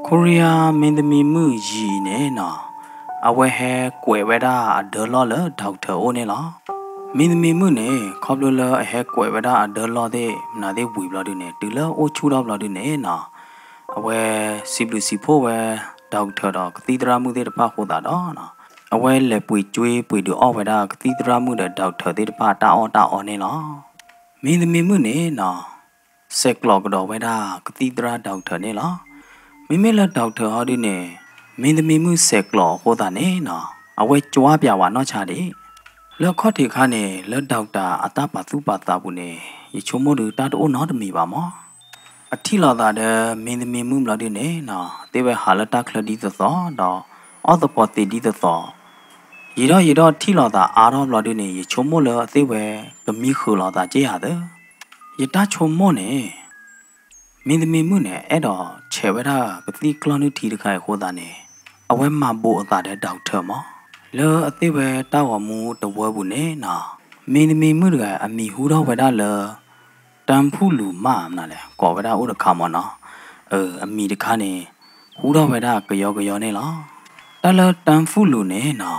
ခိရံယါမ့တမ့ၢ်မုၣ်ယံၤအံၤန့ၣ်နီၤ အဝဲဟဲကွဲးဝဲဒၣ်အဒၢလီၢ်လၢ doctor အိၣ်န့ၣ်လီၤ. မင်းသမီးမုၣ်န့ၣ် ခီဖျိလၢအဟဲကွဲးဝဲဒၣ်အဒၢလီၢ်သ့ၣ်မနုၤသ့ၣ်ဝံၤဘျီဒုန့ၣ် တုၤလၢအိၣ်ဆူၣ်ထီၣ်ဘျီဒုန့ၣ်နီၤ, အဝဲစံးဘျုးစံးဖှိၣ်ဝဲ doctor ဒီးကသံၣ်သရၣ်မုၣ်သ့ၣ်တဖၣ်အဃိသတးဒီးနီၤ, အဝဲလဲၤပှ့ၤကွ့ပှ့ၤဒုးအီၣ်ဝဲဒၣ်ကသံၣ်သရၣ်မုၣ်ဒီး doctor သ့ၣ်တဖၣ်အတၢ်အီၣ်တၢ်အီန့ၣ်လီၤ. မင်းသမီးမုၣ်န့ၣ်နီၤ ဆဲးကျိးကဒီးဝဲဒၣ်ကသံၣ်သရၣ် doctor န့ၣ်လီၤ. မ့မ့ၢ်လၢ doctor ဟီဒုန့ၣ် မင်းသမီးမုၣ်ဆဲးကျိးအဃိသတးန့ၣ်နီၤ အဝဲကွၢ်ပၠးဝဲနီၢ်ဆါဒံး. လၢခီၣ်ထံးခါန့ၣ် လၢ doctor အတၢ်ပာ်သူၣ်ပာ်သးပူၤန့ၣ် ယဆိကမိၣ်ဒုးတၢ်တအိၣ်နီတမံၤဘၣ်မး. အထံၣ်လိာ်သးဒီး မင်းသမီးမုၣ်ဘျီဒုန့ၣ်နီၤ သ့ၣ်ဝဲဟးလၢတၢ်ချၢဒ်သိးသိး ဒီးအီၣ်သပှီၤသံးဒ်သိးသိး ယံာ်ထီၣ်ယံာ်ထီၣ်ထံၣ်လိာ်သးအါထီၣ်ဘျီဒုန့ၣ် ယဆိကမိၣ်လၢအသ့ၣ်ဝဲကမံဃုာ်လိာ်သးက့ဧါသၢ. ယတၢ်ဆိကမိၣ်န့ၣ် မင်းသမီးမုၣ်န့ၣ် အဲၣ်ဒိးဆဲးဝဲဒၣ်ကသံၣ်ကျီၢ်နုၢ်ထံတခါအံၤအဃိသတးန့ၣ် အဝဲမၤဘူးအသးဒီး doctor မး. လၢအသ့ၣ်ဝဲတၢ်ဂီၤမူတဝၢပူၤန့ၣ်နီၤ မင်းသမီးမုၣ်တဂၤအမံၤဟူထီၣ်ဝဲဒၣ်လၢ တၢ်ဖူၣ်လူၤမးမနုၤလဲၣ် ကိးဝဲဒၣ်အိၣ်တခါမးနီၤ. အမံၤတခါန့ၣ် ဟူထီၣ်ဝဲဒၣ်ကယီကယီန့ၣ်လီၤ. တၢ်လၢတၢ်ဖူၣ်လူၤန့ၣ်နီၤ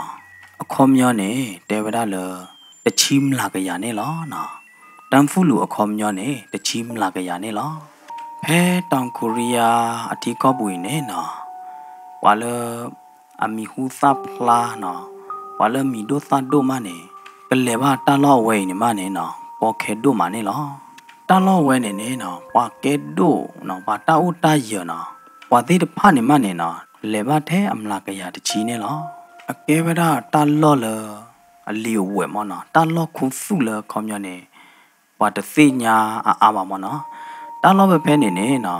အခီပညီန့ၣ် တဲဝဲဒၣ်လၢ တဆံမျးကယၤန့ၣ်လီၤ. တၢ်ဖူၣ်လူၤအခီပညီန့ၣ် တဆံမျးကယၤန့ၣ်လီၤ. ဖဲတောင်ကိုရီးယားအထံကီၢ်ပူၤအံၤန့ၣ်နီၤ ပှၤလၢ အမံၤဟူသၣ်ဖျါနီၤ ပှၤလၢမံၤဒိၣ်သၣ်ဒိၣ်မးန့ၣ် ကလဲၤဘၣ်တၢ်လီၢ်အဝဲအံၤန့ၣ်မးန့ၣ်နီၤ ကီခဲဒိၣ်မးန့ၣ်လီၤ. တၢ်လီၢ်အဝဲန့ၣ်န့ၣ်နီၤ ပှၤကဲဒိၣ်နီၤ ပှၤတၢ်အိၣ်တၢ်ယၢၤနီၤ ပှၤသ့ၣ်တဖၣ်န့ၣ်မးန့ၣ်နီၤ လဲၤဘၣ်ထဲအမျးကယၤတဆံန့ၣ်လီၤ. အကဲဝဲဒၣ်တၢ်လီၢ်လၢ အလံာ်အဝဲးမးနီၤ တၢ်လီၢ်ခူသူၣ်လၢအခီပညီန့ၣ် ပှၤတသ့ၣ်ညါအါအါဘၣ်မးနီၤ. တၢ်လီၢ်ဖဲဖဲန့ၣ်န့ၣ်နီၤ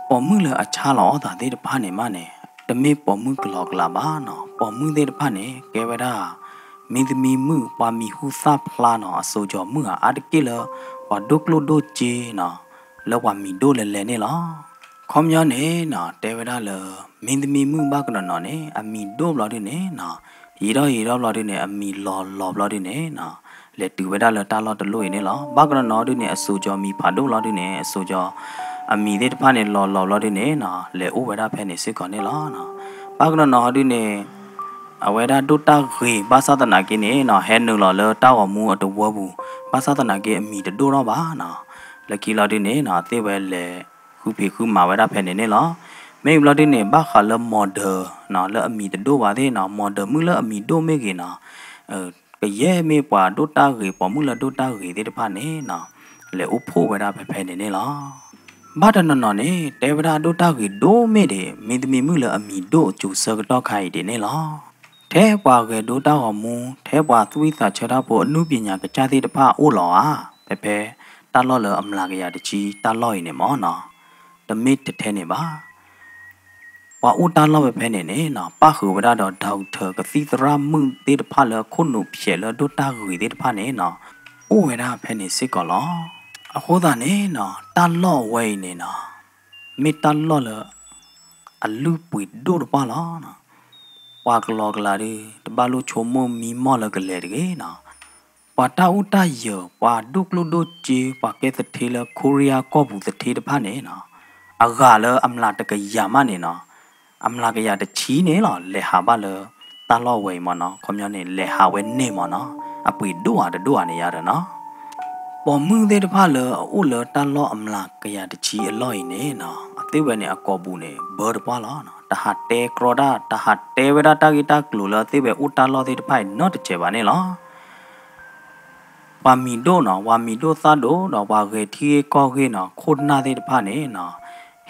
ပိာ်မုၣ်လၢအဆါလီၤအီၣ်သးသ့ၣ်တဖၣ်န့ၣ်မးန့ၣ် တမ့ၢ်ပိာ်မုၣ်ကလီကလးဘၣ်နီၤ. ပိာ်မုၣ်သ့ၣ်တဖၣ်န့ၣ် ကဲဝဲဒၣ် မင်းသမီးမုၣ် ပှၤမံၤဟူသၣ်ဖျါနီၤ အစိၤကီၤမုၣ်ဧါ အါတက့ၢ်လၢ ပှၤဒိၣ်ကျိၣ်ဒိၣ်စ့နီၤ လၢပှၤမံၤဒိၣ်လဲၤလဲၤန့ၣ်လီၤ. ခီပညီန့ၣ်နီၤ တဲဝဲဒၣ်လၢ မင်းသမီးမုၣ်ဘၣ်ကနီၤနီၤန့ၣ် အမံၤဒိၣ်ဘျီဒုန့ၣ်နီၤ ယံာ်ထီၣ်ယံာ်ထီၣ်ဘျီဒုန့ၣ် အမံၤလီၤလီၤဘျီဒုန့ၣ်နီၤ လဲၤတုၤဝဲဒၣ်လၢတၢ်လီၢ်တလီၢ်အံၤန့ၣ်လီၤ. ဘၣ်ကနီၤနီၤဒုန့ၣ် အစိၤကီၤမံၤဖးဒိၣ်ဘျီဒုန့ၣ် အစိၤကီၤ အမံၤသ့ၣ်တဖၣ်န့ၣ် လီၤလီၤဘျီဒုန့ၣ်နီၤ လဲၤအိၣ်ဝဲဒၣ်ဖဲန့ၣ်စ့ၢ်ကီးန့ၣ်လီၤ. ဘၣ်ကနီၤနီၤဒုန့ၣ် အဝဲဒၣ်ဒိၣ်တၢ်ဂ့ၤ ဘၣ်ဆၣ်သနာ်က့န့ၣ်နီၤ ဟဲနုာ်လီၤလၢတၢ်ဂီၤမူအတဝၢပူၤ ဘၣ်ဆၣ်သနာ်က့အမံၤတဒိၣ်ထီၣ်ဘၣ်နီၤ. လၢခံလီၤဒုန့ၣ်နီၤ သ့ၣ်ဝဲလဲၤဃုဖံးဃုမၤဝဲဒၣ်ဖဲန့ၣ်န့ၣ်လီၤ. မ့ၢ်ဘျီဒုန့ၣ် ဘၣ်ဃးလၢ model နီၤ လၢအမံၤတဒိၣ်ဘၣ်သ့ၣ်နီၤ model မုၣ်လၢအမံၤဒိၣ်မ့ၢ်ဂ့ၤနီၤ ကယဲၢ်မ့ၢ်ပှၤဒိၣ်တၢ်ဂ့ၤ ပိာ်မုၣ်လၢဒိၣ်တၢ်ဂ့ၤသ့ၣ်တဖၣ်န့ၣ်နီၤ လဲၤအိၣ်ဖှိၣ်ဝဲဒၣ်ဖဲဖဲန့ၣ်န့ၣ်လီၤ. ဘၣ်တနီၤနီၤန့ၣ် တဲဝဲဒၣ်ဒိၣ်တၢ်ဂ့ၤဒိၣ်မ့ၢ်ဒံး မင်းသမီးမုၣ်လၢအမံၤဒိၣ်အစိၤဆၢကတီၢ်ခါအံၤဒ်န့ၣ်လီၤ. ထဲပှၤဂဲၤဒိတၢ်ဂီၤမူ ထဲပှၤသွံၣ်သးဆၢတၢ်ဖိအနုပညာကစၢ်သ့ၣ်တဖၣ်အိၣ်လီၤဧါ, ဖဲဖဲတၢ်လီၢ်လၢအမျးကယၤတဆံတၢ်လီၢ်အံၤန့ၣ်မ့ၢ်နီၤ, တမ့ၢ်ထဲထဲန့ၣ်ဘၣ်. ပှၤအိၣ်တၢ်လီၢ်ဖဲဖဲန့ၣ်န့ၣ်နီၤ ပၣ်ဃုာ်ဝဲဒၣ်ဒီး doctor ကသံၣ်သရၣ်မုၣ်သ့ၣ်တဖၣ်လၢခိၣ်နူာ်ဖျဲးလၢဒိၣ်တၢ်ဂ့ၤသ့ၣ်တဖၣ်န့ၣ်နီၤ အိၣ်ဝဲဒၣ်ဖဲန့ၣ်စ့ၢ်ကီးလီၤ. အဃိသတးန့ၣ်နီၤ တၢ်လီၢ်အဝဲအံၤန့ၣ်နီၤ မ့ၢ်တၢ်လီၢ်လၢ အလုၢ်ပှ့ၤဒိၣ်တပှၢ်လီၤ. ပှၤကလီကလးဒု တဘၣ်လိၣ်ဆိကမိၣ်မံမီၢ်လၢကလဲၤတဂ့ၤနီၤ. ပှၤတၢ်အိၣ်တၢ်ယၢၤ ပှၤဒိၣ်ကျိၣ်ဒိၣ်စ့ ပှၤကဲသထ့လၢ ခိရံယါကီၢ်ပူၤသထ့တဖၣ်န့ၣ်နီၤ အဂၤလၢအမျးတကယၤမးန့ၣ်နီၤ အမျးကယၤတဆံန့ၣ်လီၤ လဲၤဟးဘၣ်လၢ တၢ်လီၢ်ဝဲအံၤမ့ၢ်နီၤ ခီပညီန့ၣ် လဲၤဟးဝဲန့ၢ်မ့ၢ်နီၤ အပှ့ၤဒိၣ်ဧါတဒိၣ်ဧါန့ၣ်ယါဒီးနီၤ ပိာ်မုၣ်သ့ၣ်တဖၣ်လၢအအိၣ်လၢတၢ်လီၢ်အမျးကယၤတဆံအလီၢ်အံၤန့ၣ်နီၤ အသ့ၣ်ဝဲန့ၣ်အကိာ်ပူၤန့ၣ် ဘၢတပှၢ်လီၤ. တဟးတဲကြီတၢ် တဟးတဲဝဲဒၣ်တၢ်ဂ့ၢ်တၢ်ကျိၤလၢအသ့ၣ်ဝဲအိၣ်တၢ်လီၢ်သ့ၣ်တဖၣ်အံၤနီတစဲးဘၣ်န့ၣ်လီၤ. ပှၤမံၤဒိၣ်နီၤ ပှၤမံၤဒိၣ်သၣ်ဒိၣ်ဒီးပှၤဂဲၤထံဂ့ၢ်ကီၢ်ဂ့ၢ်နီၤ ခိၣ်နၢ်သ့ၣ်တဖၣ်န့ၣ်နီၤ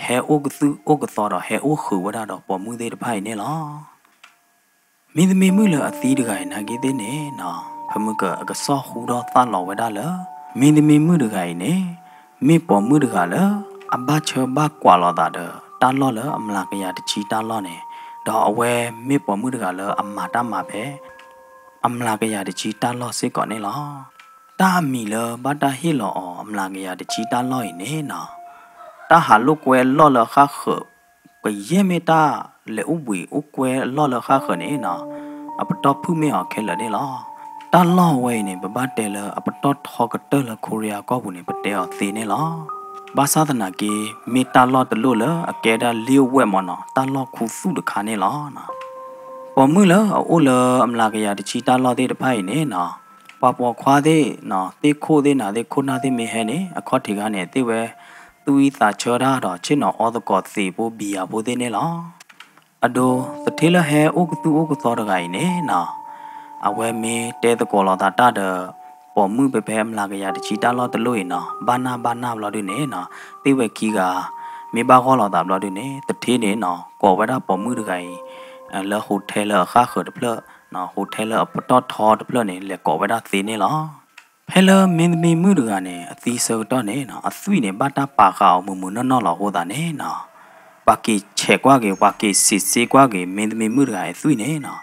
ဟဲအိၣ်ကသုၣ်အိၣ်ကသီဒီးဟဲအိၣ်ဃုာ်ဝဲဒၣ်ဒီးပိာ်မုၣ်သ့ၣ်တဖၣ်အံၤန့ၣ်လီၤ. မင်းသမီးမုၣ်လၢအသံတဂၤအံၤနာ်က့သ့ၣ်န့ၣ်နီၤ ဖဲမုၢ်ကၢအကစီၣ်ဟူထီၣ်သၣ်လီၤဝဲဒၣ်လၢ မင်းသမီးမုၣ်တဂၤအံၤန့ၣ် မ့ၢ်ပိာ်မုၣ်တဂၤလၢ အဘၣ်ဆၢဘၣ်ကွၢ်လိာ်သးဒီး တၢ်လီၢ်လၢအမျးကယၤတဆံတၢ်လီၢ်န့ၣ် ဒီးအဝဲမ့ၢ်ပိာ်မုၣ်တဂၤလၢအမၤတၢ်မၤဖဲ အမျးကယၤတဆံတၢ်လီၢ်စ့ၢ်ကီးန့ၣ်လီၤ. တၢ်အမံၤလၢဘၣ်တၢ်ဟ့ၣ်လီၤအီၤအမျးကယၤတဆံတၢ်လီၢ်အံၤန့ၣ်နီၤ တၢ်ဟးလိာ်ကွဲအလီၢ်လၢအဃၣ်ဃၢၤ ကယဲၢ်မ့ၢ်တၢ်လဲၤအိၣ်ဘှံးအိၣ်ကွဲအလီၢ်လၢအဃၣ်ဃၢၤန့ၣ်နီၤ အပတီၢ်ဖုၣ်မ့ၢ်အီၤခဲလၢာ်န့ၣ်လီၤ. တၢ်လီၢ်အဝဲအံၤန့ၣ် ပဘၣ်တဲလၢအပတီၢ်ထီကတၢၢ်လၢခိရံယါကီၢ်ပူၤန့ၣ် ပတဲအီၤသ့န့ၣ်လီၤ. ဘၣ်ဆၣ်သနာ်က့ မ့ၢ်တၢ်လီၢ်တလီၢ်လၢအကဲဒၣ်လံဝဲမ့ၢ်နီၤ တၢ်လီၢ်ခူသူၣ်တခါန့ၣ်လီၤ. ပိာ်မုၣ်လၢအအိၣ်လၢအမျးကယၤတဆံတၢ်လီၢ်သ့ၣ်တဖၣ်အံၤန့ၣ်နီၤ, ပှၤပိာ်ခွါသ့ၣ်နီၤ သ့ၣ်ခိၣ်သ့ၣ်နၤသ့ၣ်ခိၣ်နၢ်သ့ၣ်မ့ၢ်ဟဲန့ၣ် အခီၣ်ထံးခါန့ၣ် သ့ၣ်ဝဲသူၣ်အံၣ်သးဆၢတၢ်ဒီး ဆ့ၣ်နီၤအီသကိးသံးဖိဘံယၤဖိသ့ၣ်န့ၣ်လီၤ. အဒိ သထ့လၢဟဲအိၣ်ကသူၣ်အိၣ်ကသီတဂၤအံၤန့ၣ်နီၤ, အဝဲမ့ၢ်တဲသကိးလိာ်သးတၢ်ဒီး ပိာ်မုၣ်ဖဲဖဲအမျးကယၤတဆံတၢ်လီၢ်တလီၢ်အံၤနီၤ ဘၣ်နၢ်ဘၣ်နၢ်ဘျီဒုန့ၣ်နီၤ, သ့ၣ်ဝဲခံဂၤ မ့ၢ်ဘၣ်ဂီၢ်လိာ်သးဘျီဒုန့ၣ် သထ့န့ၣ်နီၤ ကိးဝဲဒၣ်ပိာ်မုၣ်တဂၤအံၤ လၢ hotel လၢအဃၣ်ဃၢၤတဖျၢၣ်, hotel လၢအပတီၢ်ထီတဖျၢၣ်န့ၣ် လဲၤကိးဝဲဒၣ်သ့န့ၣ်လီၤ. ဖဲလၢမင်းသမီးမုၣ်တဂၤန့ၣ် အသံဆၢကတီၢ်န့ၣ်နီၤ အသွံၣ်န့ၣ် ဘၣ်တၢ်ပာ်ဃာ်အီၤမုာ်မုာ်နီၢ်နီၢ်လီၤအဃိသတးန့ၣ်နီၤ, ပှၤက့ၤဆဲးကွၢ်က့ၤ ပှၤက့ၤစံးဆ့ကွၢ်က့ၤ မင်းသမီးမုၣ်တဂၤအသွံၣ်န့ၣ်နီၤ,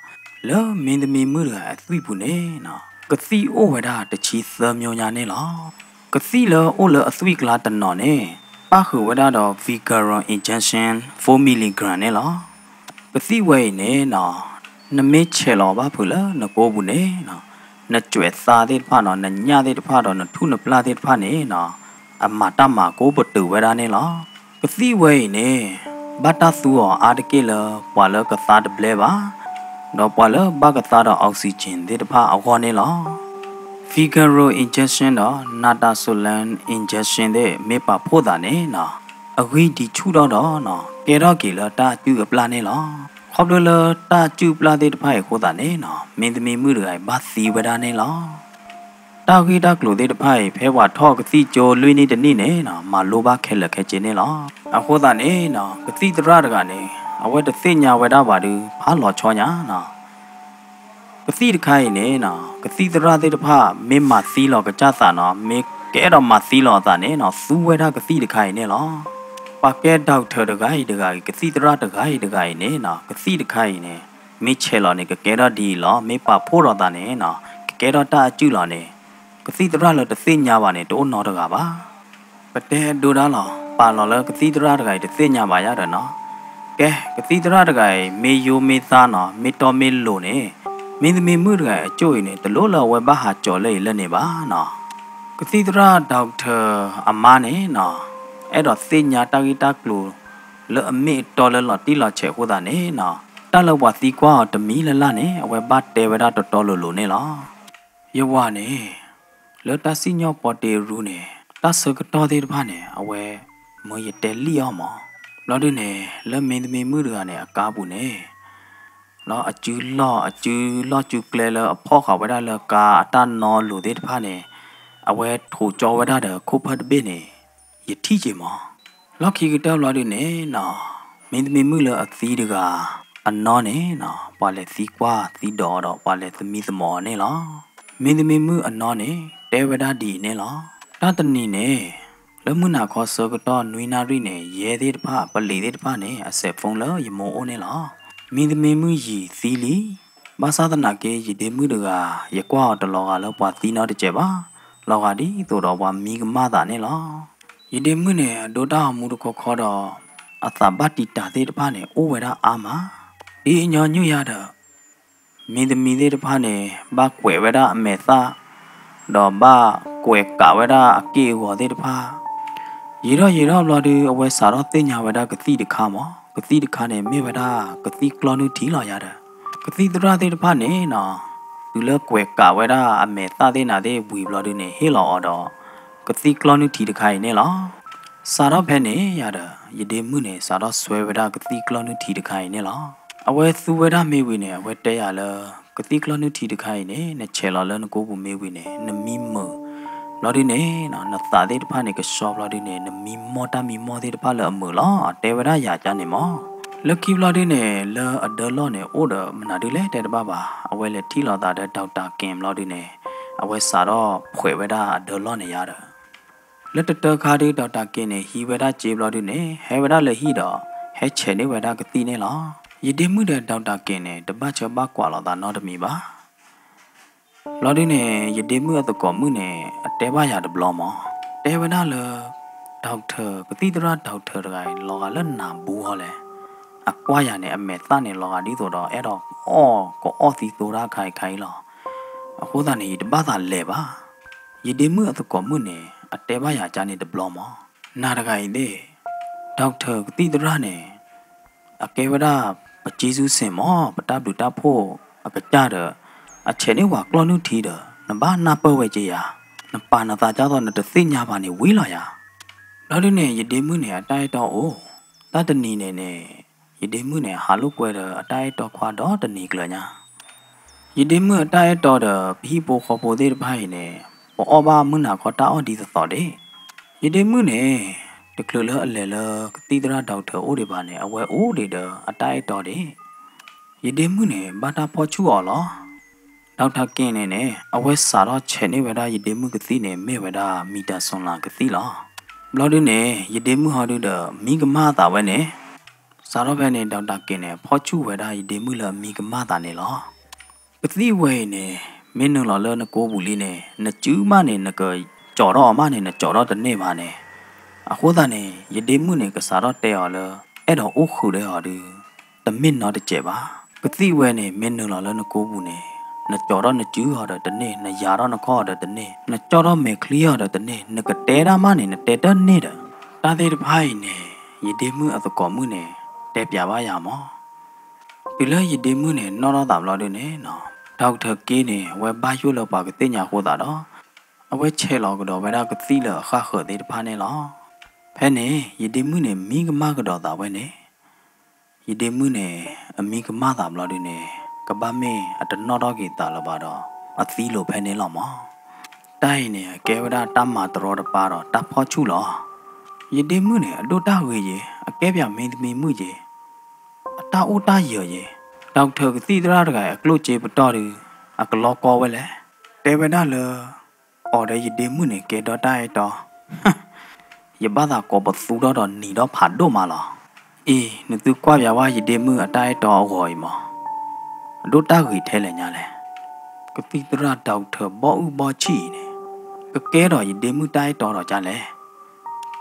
လၢမင်းသမီးမုၣ်တဂၤအသွံၣ်ပူၤန့ၣ်နီၤ ကသံၣ်အိၣ်ဝဲဒၣ်တဆံသၢမျိုးညါန့ၣ်လီၤ. ကသံၣ်လၢအိၣ်လၢအသွံၣ်ကျါတနီၤန့ၣ် ပၣ်ဃုာ်ဝဲဒၣ်ဒီး Viagra injection four milligram န့ၣ်လီၤ. ကသံၣ်ဝဲအံၤန့ၣ်နီၤ နမ့ၢ်ဆဲးလီၤဘၣ်ဖုးလၢနကိပူၤန့ၣ်နီၤ, နကွဲးသါသ့ၣ်တဖၣ်နီၤ နညၣ်သ့ၣ်တဖၣ်ဒီးနထူၣ်နပျၢ်သ့ၣ်တဖၣ်န့ၣ်နီၤ အမၤတၢ်မၤကိးပတုာ်ဝဲဒၣ်န့ၣ်လီၤ. ကသံၣ်ဝဲအံၤန့ၣ် ဘၣ်တၢ်သူအီၤအါတက့ၢ်လၢ ပှၤလၢကသါတဘျဲဘၣ်, ဒီးပှၤလၢဘၣ်ကသါဒီး oxygen သ့ၣ်တဖၣ်အဂီၢ်န့ၣ်လီၤ. Viagra injection ဒီး naltrexone injection သ့ၣ် မ့ၢ်ပာ်ဖှိၣ်သးန့ၣ်နီၤ အဂံၢ်ဒံးဆူၣ်ထီၣ်ဒီးနီၤ ကဲထီၣ်က့ၤလၢတၢ်အစုၣ်အပျၢ်န့ၣ်လီၤ. ခီဖျိလၢတၢ်အစုၣ်အပျၢ်သ့ၣ်တဖၣ်အံၤအဃိသတးန့ၣ်နီၤ မင်းသမီးမုၣ်တဂၤအံၤဘၣ်သံဝဲဒၣ်န့ၣ်လီၤ. တၢ်ဂ့ၢ်တၢ်ကျိၤသ့ၣ်တဖၣ်အံၤ ဖဲပှၤထီၣ်ကသံၣ်ကၠိလွံၢ်နံၣ်တနံၣ်န့ၣ်နီၤ မၤလိဘၣ်ခဲလၢာ်ခဲဆ့န့ၣ်လီၤ. အဃိသတးန့ၣ်နီၤ ကသံၣ်သရၣ်တဂၤန့ၣ် အဝဲတသ့ၣ်ညါဝဲဒၣ်ဘၣ်ဒီး ဖးလီၤဆီညါနီၤ ကသံၣ်တခါအံၤန့ၣ်နီၤ ကသံၣ်သရၣ်သ့ၣ်တဖၣ် မ့ၢ်မၤသံလီၤကစၢ်သးနီၤ မ့ၢ်ကအဲၣ်ဒိးမၤသံလီၤအသးန့ၣ်နီၤ သူဝဲဒၣ်ကသံၣ်တခါအံၤန့ၣ်လီၤ. ပှၤကဲ doctor တဂၤအံၤတဂၤအံၤ ကသံၣ်သရၣ်တဂၤအံၤတဂၤအံၤန့ၣ်နီၤ ကသံၣ်တခါအံၤန့ၣ် မ့ၢ်ဆဲးလီၤန့ၣ် ကကဲထီၣ်ဒ်အံၤလီၤ, မ့ၢ်ပာ်ဖှိၣ်ထီၣ်သးန့ၣ်နီၤ ကကဲထီၣ်တၢ်အစုၣ်လီၤန့ၣ် ကသံၣ်သရၣ်လၢတသ့ၣ်ညါဘၣ်န့ၣ် တအိၣ်နီတဂၤဘၣ်. ပတဲဒိဒၣ်လီၤ ပာ်လီၤလၢကသံၣ်သရၣ်တဂၤအံၤ တသ့ၣ်ညါဘၣ်ယါဒီးနီၤ. ကဲ ကသံၣ်သရၣ်တဂၤအံၤ မ့ၢ်ယိမ့ၢ်သါနီၤ မ့ၢ်တီမ့ၢ်လိၤန့ၣ် မင်းသမီးမုၣ်တဂၤအံၤအကၠိၣ်အံၤန့ၣ် တလိၣ်လၢအဝဲဘၣ်ဟးကၠီၤလၢအံၤလၢန့ၣ်ဘၣ်နီၤ. ကသံၣ်သရၣ် doctor အမါန့ၣ်နီၤ အဲၣ်ဒိးသ့ၣ်ညါတၢ်ဂ့ၢ်တၢ်ကျိၤ လၢအမ့ၢ်အတီလၢလီၤတံၢ်လီၤဆဲးအဃိသတးန့ၣ်နီၤ တၢ်လၢပှၤသံကွၢ်အီၤတမံၤလၢ်လၢ်န့ၣ် အဝဲဘၣ်တဲဝဲဒၣ်တီတီလိၤလိၤန့ၣ်လီၤ. ယဝၤန့ၣ် လၢတၢ်စံၣ်ညီၣ်ပီတ့ရူန့ၣ် တၢ်ဆၢကတီၢ်သ့ၣ်တဖၣ်န့ၣ် အဝဲမၢယတဲလံၣ်အီၤမး. ဘျီဒုန့ၣ် လၢမင်းသမီးမုၣ်တဂၤန့ၣ် အကါပူၤန့ၣ် လီၤအစုလီၢ် အစုလီၢ်စုကျဲလၢအဖီၣ်ဃာ်ဝဲဒၣ်လၢကါ အတၢ်နီလိၤသ့ၣ်တဖၣ်န့ၣ် အဝဲထိးကၠီဝဲဒၣ်ဒီးခိၣ်ဖၢၣ်တဘ့ၣ်န့ၣ် ယထံၣ်က့ၤမး. လီၢ်ခံကတၢၢ်ဘျီဒုန့ၣ်နီၤ မင်းသမီးမုၣ်လၢအသံတဂၤ အနီၢ်န့ၣ်နီၤ ပှၤလဲၤသံကွၢ်သံဒိးဒီး ပှၤလဲၤသမံသမိးအီၤန့ၣ်လီၤ. မင်းသမီးမုၣ်အနီၢ်န့ၣ် တဲဝဲဒၣ်ဒ်အံၤန့ၣ်လီၤ. တၢ်တနံၤန့ၣ် လၢမုၢ်နၤခီဆၢကတီၢ်နွံနၣ်ရံၣ်န့ၣ် ယဲၢ်သ့ၣ်တဖၣ် ပလံးသ့ၣ်တဖၣ်န့ၣ် အစဲး phone လၢယမိၢ်အိၣ်န့ၣ်လီၤ. မင်းသမီးမုၣ်ယံာ်သံလံ. ဘၣ်ဆၣ်သနာ်က့ ယဒ့မုၣ်တဂၤ ယကွၢ်အီၤတလီၤဂာ်လၢပှၤသံနီတစဲးဘၣ်. လီၤဂာ်ဒ်သိးဒီးပှၤမံကမၣ်သးန့ၣ်လီၤ. ယဒ့မုၣ်န့ၣ် အဒိတၢ်ဂီၤမူတခီခီဒီး အသးဘၣ်တံာ်တာ်သ့ၣ်တဖၣ်န့ၣ် အိၣ်ဝဲဒၣ်အါမး. ဒ်ညီနုၢ်ယါဒီး မင်းသမီးသ့ၣ်တဖၣ်န့ၣ် ဘၣ်ကွဲးဝဲဒၣ်အမဲာ်သၣ် ဒီးဘၣ်ကွဲးကးဝဲဒၣ်အက့ၢ်အဂီၤသ့ၣ်တဖၣ် ယံာ်ထီၣ်ယံာ်ထီၣ်ဘျီဒု အဝဲစးထီၣ်သ့ၣ်ညါဝဲဒၣ်ကသံၣ်တခါမး. ကသံၣ်တခါန့ၣ် မ့ၢ်ဝဲဒၣ်ကသံၣ်ကျီၢ်နုၢ်ထံလီၤယါဒီး ကသံၣ်သရၣ်သ့ၣ်တဖၣ်န့ၣ်နီၤ တုၤလၢကွဲးကးဝဲဒၣ်အမဲာ်သၣ်သ့ၣ်နၤသ့ၣ်ဝံၤဘျီဒုန့ၣ် ဟ့ၣ်လီၤအီၤဒီး ကသံၣ်ကျီၢ်နုၢ်ထံတခါအံၤန့ၣ်လီၤ. စးထီၣ်ဖဲန့ၣ်ယါဒီး ယဒ့မုၣ်န့ၣ် စးထီၣ်စွဲဝဲဒၣ်ကသံၣ်ကျီၢ်နုၢ်ထံတခါအံၤန့ၣ်လီၤ. အဝဲသူဝဲဒၣ်မ့ၢ်ဝံၤန့ၣ် အဝဲတဲယၤလၢ ကသံၣ်ကျီၢ်နုၢ်ထံတခါအံၤန့ၣ် နဆဲးလီၤလၢနကိပူၤမ့ၢ်ဝံၤန့ၣ် နမံမုာ် ဘျီဒုန့ၣ် နသးသ့ၣ်တဖၣ်န့ၣ် ကဆှီဘျီဒုန့ၣ် နမံမီၢ်တၢ်မံမီၢ်သ့ၣ်တဖၣ်လၢအမုာ်လီၤ တဲဝဲဒၣ်ယၤကါန့ၣ်မး. လၢခံဘျီဒုန့ၣ် လၢအဒၢလီၢ်န့ၣ် အိၣ်ဒီးမနုၤဒုလဲၣ်တဲတဘၣ်ဘၣ်. အဝဲလဲၤထံၣ်လိာ်သးဒီး doctor Kim ဘျီဒုန့ၣ် အဝဲစးထီၣ်ဖှဲးဝဲဒၣ်အဒၢလီၢ်န့ၣ်ယါဒီး လၢတတၢခါဒု doctor Kim န့ၣ် ဟံးဝဲဒၣ်စ့ဘျီဒုန့ၣ် ဟဲဝဲဒၣ်လၢဟံၣ်ဒီး ဟဲဆဲးန့ၢ်ဝဲဒၣ်ကသံၣ်န့ၣ်လီၤ. ယဒ့မုၣ်ဒီး doctor Kim န့ၣ် တဘၣ်ဆၢဘၣ်ကွၢ်လိာ်သးနီတမံၤဘၣ်. ဘျီဒုန့ၣ် ယဒ့မုၣ်အသကိးမုၣ်န့ၣ် အတဲဘၣ်ယၤတဘျီမး, တဲဝဲဒၣ်လၢ doctor ကသံၣ်သရၣ် doctor တဂၤအံၤ လီၤဂာ်လၢနၢ်ဘူးဟီလဲၣ်. အကွၢ်ယၤန့ၣ် အမဲာ်သၣ်န့ၣ် လီၤဂာ်ဒ်သိးဒီး အဲၣ်ဒိးအီၣ်ကအီၣ်သံသိတၢ်ခါအံၤခါအံၤလီၤ. အဃိသတးန့ၣ် ယတဘၣ်သးလဲၤဘၣ်. ယဒ့မုၣ်အသကိးမုၣ်န့ၣ် အတဲဘၣ်ယၤကါန့ၣ်တဘျီမး, နၤတဂၤအံၤသ့ၣ် doctor ကသံၣ်သရၣ်န့ၣ် အကဲဝဲဒၣ် ပက့စူစ့ၣ်မၢ် ပတၢ်ဘျုးတၢ်ဖှိၣ်အကစၢ်ဒီး အဆဲးန့ၢ်ဝဲကျီၢ်နုၢ်ထံဒီး နဘၣ်နၢ်ပၢၢ်ဝဲက့ယၤ, နပာ်နသးဒ်သိးနတသ့ၣ်ညါဘၣ်န့ၣ်ဝံၤလီၤယၤ. ဘျီဒုန့ၣ် ယဒ့မုၣ်န့ၣ် အတၢ်အဲၣ်တီအိၣ်, တၢ်တနံၤန့ၣ်န့ၣ် ယဒ့မုၣ်န့ၣ် ဟးလိာ်ကွဲဒီးအတၢ်အဲၣ်တီခွါဒီတနံၤကျၢၤညါ ယဒ့မုၣ်အတၢ်အဲၣ်တီဒီး ပဟံၣ်ဖိဃီဖိသ့ၣ်တဖၣ်အံၤန့ၣ် ပအီၣ်ဘၣ်မုၢ်နၤခီတၢ်အီၣ်ဒ်သိးသိးဒ့ၣ်. ယဒ့မုၣ်န့ၣ် တချုးလၢအလဲၤလၢကသံၣ်သရၣ် doctor အိၣ်ဒံးဘၣ်န့ၣ် အဝဲအိၣ်ဒံးဒီးအတၢ်အဲၣ်တီဒ့ၣ်. ယဒ့မုၣ်န့ၣ် ဘၣ်တၢ်ဖီၣ်ဆူၣ်အီၤလီၤ. ဒီးတၢ်က့န့ၣ်န့ၣ် အဝဲစးထီၣ်ဆဲးန့ၢ်ဝဲဒၣ်ယဒ့မုၣ်ကသံၣ်န့ၣ် မ့ၢ်ဝဲဒၣ် မံတၤစိၤလၤကသံၣ်လီၤ. ဘျီဒုန့ၣ် ယဒ့မုၣ်ဟီဒုဒီး မံကမၣ်သးဝဲန့ၣ် စးထီၣ်ဖဲန့ၣ် ဒီးတၢ်က့န့ၣ် ဖီၣ်ဆူၣ်ဝဲဒၣ်ယဒ့မုၣ်လၢအမံကမၣ်သးန့ၣ်လီၤ. ကသံၣ်ဝဲအံၤန့ၣ် မ့ၢ်နုာ်လီၤလၢနကိပူၤလံန့ၣ် နစုမးန့ၣ် နကကၠီးထီၣ်အီၤမးန့ၣ် နကၠီးထီၣ်တန့ၢ်ဘၣ်န့ၣ်. အဃိသတးန့ၣ် ယဒ့မုၣ်န့ၣ် ကစးထီၣ်တဲအီၤလၢ အဲၣ်ဒိးအိၣ်ဃုာ်ဒီးအီၤဒု တမ့ၢ်နီတစဲးဘၣ်. ကသံၣ်ဝဲန့ၣ် မ့ၢ်နုာ်လီၤလၢနကိပူၤန့ၣ် နကၠီးထီၣ်နစုအီၤဒီးတန့ၢ်, နယၤထီၣ်နခီၣ်အီၤဒီးတန့ၢ်, နကၠီၣ်ထီၣ်မဲာ်ချံအီၤဒီးတန့ၢ်, နကတဲဒၣ်မးန့ၣ် နတဲတန့ၢ်ဒီး. တၢ်သ့ၣ်တဖၣ်အံၤန့ၣ် ယဒ့မုၣ်အသကိးမုၣ်န့ၣ် တဲပၠးဘၣ်ယၤမၢ်. တုၤလၢယဒ့မုၣ်န့ၣ် နီၣ်ထီၣ်သးဘျီဒုန့ၣ် ဒီကထၢၣ်က့န့ၣ် အဝဲဘၣ်ယိၣ်လၢပှၤကသ့ၣ်ညါအဃိသတးဒီး အဝဲဆဲးလီၤကဒီးဝဲဒၣ်ကသံၣ်လၢအဃၣ်ဃၢၤသ့ၣ်တဖၣ်န့ၣ်လီၤ. ဖဲန့ၣ် ယဒ့မုၣ်န့ၣ် မံကမၣ်ကဒီးသးဝဲန့ၣ် ယဒ့မုၣ်န့ၣ် အမံကမၣ်သးဘျီဒုန့ၣ် ကဘၣ်မ့ၢ်အတနီၣ်ထီၣ်က့ၤသးလၢၤဘၣ်ဒီး အသံလိာ်ဖဲန့ၣ်လီၤမၢ်. တၢ်အံၤန့ၣ် အကဲဝဲဒၣ်တၢ်မၤတရီတပါဒီးတၢ်ဖီၣ်ဆူၣ်လီၤ. ယဒ့မုၣ်န့ၣ် အဒိၣ်တၢ်ဂ့ၤယ့ၤ, အကဲပၠးမံသမံမုၣ်ယ့ၤ, အတၢ်အိၣ်တၢ်ယၢၤယ့ၤ, ဒီကထၢၣ်ကသံၣ်သရၣ်တဂၤအံၤ အကျိၣ်စ့ပတီၢ်ဒု အကလီကီဝဲလဲၣ်. တဲဝဲဒၣ်လၢ အီၤဒီးယဒ့မုၣ်န့ၣ် ကဲဒီးတၢ်အဲၣ်တီ ယဘၣ်သးကိးပသူထီၣ်ဒီးနံၤဒီးဖးဒိၣ်မးလီၤ. အံၤ နသုကွၢ်ပၠးဝဲယဒ့မုၣ်အတၢ်အဲၣ်တီအဂီၤအံၤမၢ်, အဒိၣ်တၢ်ဂ့ၤထဲလဲၣ်ညါလဲၣ်. ကသံၣ်သရၣ် ဒီကထၢၣ် ဘီၣ်အုၣ်ဘီၣ်ဆံၣ်အံၤန့ၣ် ကကဲထီၣ်ယဒ့မုၣ်တၢ်အဲၣ်တီဒီးကလဲၣ်.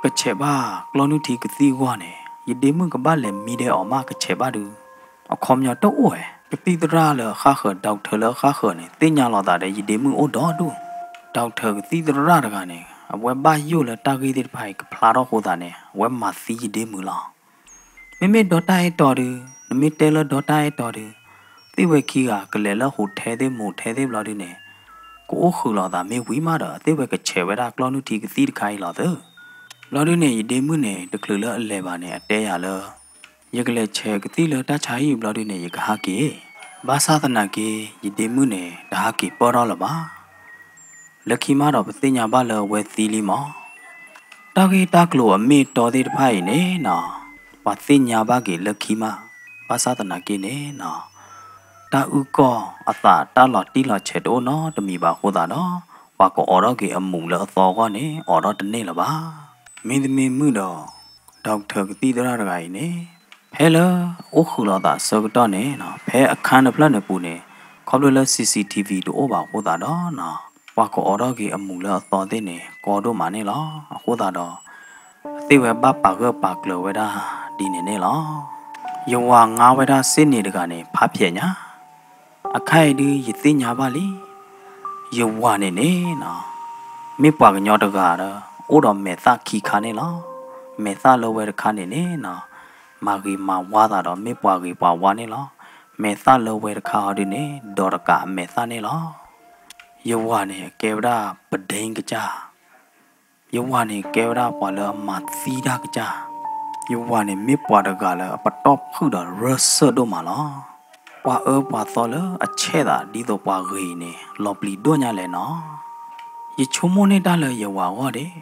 ကဆဲးဘၣ်ကျီၢ်နုၢ်ထံကသံၣ်အဂီၢ်န့ၣ် ယဒ့မုၣ်ကဘၣ်လဲၤမံဒဲးအီၤမး ကဆဲးဘၣ်ဒု အခီပညီတအိၣ်ဝဲ. ကသံၣ်သရၣ်လၢအဃၣ်ဃၢၤ ဒီကထၢၣ်လၢအဃၣ်ဃၢၤန့ၣ် သ့ၣ်ညါလီၤသးဒီးယဒ့မုၣ်အိၣ်ဒီဒူၣ်. ဒီကထၢၣ်ကသံၣ်သရၣ်တဂၤန့ၣ် အဝဲဘၣ်ယိၣ်လၢတၢ်ဂ့ၢ်သ့ၣ်တဖၣ်အံၤကဖျါထီၣ်အဃိသတးန့ၣ် အဝဲမၤသံယဒ့မုၣ်လီၤ. မ့မ့ၢ်ဒီတၢ်အဲၣ်တီဒု နမ့ၢ်တဲလၢဒီတၢ်အဲၣ်တီဒု သ့ၣ်ဝဲခံဂၤကလဲၤလၢ hotel သ့ၣ် motel သ့ၣ်ဘျီဒုန့ၣ် ကအိၣ်ဃုာ်လီၤသးမ့ၢ်ဝံၤမးဒီး အသ့ၣ်ဝဲကဆဲးဝဲဒၣ်ကျီၢ်နုၢ်ထံကသံၣ်တခါအံၤလီၤသု. ဘျီဒုန့ၣ် ယဒ့မုၣ်န့ၣ် တချုးလၢအလဲၤဘၣ်န့ၣ် အတဲယၤလၢ ယကလဲၤဆဲးကသံၣ်လၢတၢ်ဆါဟံၣ်ဘျီဒုန့ၣ် ယကဟးက့ၤ. ဘၣ်ဆၣ်သနာ်က့ ယဒ့မုၣ်န့ၣ် တဟးက့ၤပၢၢ်ထီၣ်လၢၤဘၣ်. လၢခံမးဒီး ပသ့ၣ်ညါဘၣ်လၢအဝဲသံလံမၢ်. တၢ်ဂ့ၢ်တၢ်ကျိၤအမ့ၢ်အတီသ့ၣ်တဖၣ်အံၤန့ၣ်နီၤ ပှၤသ့ၣ်ညါဘၣ်က့ၤလၢခံမး. ဘၣ်ဆၣ်သနာ်က့န့ၣ်နီၤ တၢ်အုၣ်ကီၢ်အသး တၢ်လီၤတံၢ်လီၤဆဲးတအိၣ်နီတမံၤဘၣ်အဃိသတးဒီး ပှၤကအိးထီၣ်က့ၤအမူးလၢအသီအဂီၢ်န့ၣ် အိးထီၣ်တန့ၢ်လၢၤဘၣ်. မ့တမ့ၢ်မုၣ်ဒီး ဒီကထၢၣ်ကသံၣ်သရၣ်တဂၤအံၤန့ၣ် ဖဲလၢအအိၣ်ဃုာ်လီၤသးအဆၢကတီၢ်န့ၣ်နီၤ ဖဲအခန်းတဖျၢၣ်န့ၣ်ပူၤန့ၣ် ခီဖျိလၢ CCTV တအိၣ်ဘၣ်အဃိသတးဒီးနီၤ ပှၤကအိးထီၣ်က့ၤအမူးလၢအသီသ့ၣ်န့ၣ် ကီဒိၣ်မးန့ၣ်လီၤ. အဃိသတးဒီး အသ့ၣ်ဝဲဘၣ်ပာ်ဂၢၢ်ပာ်ကျၢၤဝဲဒၣ်ဒ်န့ၣ်န့ၣ်လီၤ. ယဝၤငါဝဲဒၣ်စ့ၣ်န့ၣ်တဂၤန့ၣ် ဖးဖျဲးညါ အခါအံၤဒု ယသ့ၣ်ညါဘၣ်လံ. ယဝၤန့ၣ်န့ၣ်နီၤ မ့ၢ်ပှၤကညီတဂၤဒီး အိၣ်ဒီးမဲာ်သၣ်ခံခါန့ၣ်လီၤ. မဲာ်သၣ်လၢဝဲတခါန့ၣ်န့ၣ်နီၤ မၤဂ့ၤမၤဝါသးဒီး မ့ၢ်ပှၤဂ့ၤပှၤဝါန့ၣ်လီၤ. မဲာ်သၣ်လၢဝဲတခါအီၤဒုန့ၣ် ဒီးတကးအမဲာ်သၣ်န့ၣ်လီၤ. ယဝၤန့ၣ် အကဲဝဲဒၣ်ပဒ့ကစၢ် ယဝၤန့ၣ်ကဲဝဲဒၣ်ပှၤလၢအမၤသံတၢ်ကစၢ်. ယဝၤန့ၣ်မ့ၢ်ပှၤတဂၤလၢအပတီၢ်ဖုၣ်ဒီးရၢၢ်စၢၢ်ဒိၣ်မးလီၤ. ပှၤအၢပှၤသီလၢအဆဲးသးဒ်သိးပှၤဂ့ၤအံၤန့ၣ် လီၤပျံၤဒိၣ်ညါလဲၣ်နီၤ. ယဆိကမိၣ်န့ၢ်တၢ်လၢယဝၤအဂီၢ်ဒၣ်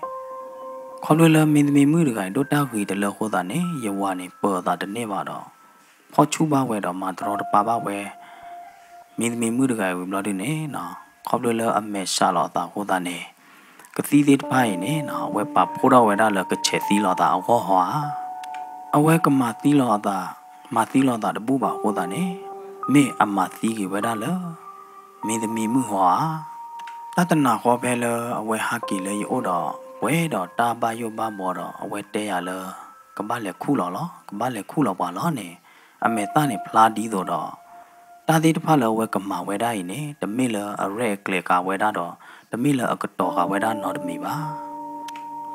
ခီဖျိလၢမ့တမ့ၢ်မုၣ်တဂၤအံၤဒိၣ်တၢ်ဂ့ၤတလၢအဃိသတးန့ၣ် ယဝၤန့ၣ်ပၢၤအသးတန့ၢ်ဘၣ်ဒီး ဖီၣ်ဆူၣ်ဘၣ်ဝဲဒီးမၤတရီတပါဘၣ်ဝဲ မ့တမ့ၢ်မုၣ်တဂၤအံၤဝံၤဘျီဒုန့ၣ်နီၤ ခီဖျိလၢအမဲာ်ဆှးလီၤအသးအဃိသတးန့ၣ် ကသံၣ်သ့ၣ်တဖၣ်အံၤန့ၣ်နီၤ အဝဲပာ်ဖှိၣ်ထီၣ်ဝဲဒၣ်လၢကဆဲးသံလီၤသးအဂီၢ်ဟီဧါ. အဝဲကမၤသံလီၤအသး မၤသံလီၤသးတဘူၣ်ဘၣ်အဃိသတးန့ၣ် မ့ၢ်အမၤသံက့ၤဝဲဒၣ်လၢ မ့တမ့ၢ်မုၣ်ဟီဧါ. တၢ်တနၤဃီဖဲလၢအဝဲဟးက့ၤလၢယအိၣ်ဒီး ပှဲၤဒီးတၢ်ဘၣ်ယိၣ်ဘၣ်ဘှီဒီး အဝဲတဲယၤလၢ ကဘၣ်လဲၤခူၣ်လီၤလီၤ ကဘၣ်လဲၤခူၣ်လီၤပှၤလီၤန့ၣ် အမဲာ်သၣ်န့ၣ်ဖျါဒ်သိးဒီး တၢ်သ့ၣ်တဖၣ်လၢအဝဲကမၤဝဲဒၣ်အံၤန့ၣ် တမ့ၢ်လၢအရဲၣ်အကျဲၤဃာ်ဝဲဒၣ်ဒီး တမ့ၢ်လၢအကတီၤဃာ်ဝဲဒၣ်နီတမံၤဘၣ်.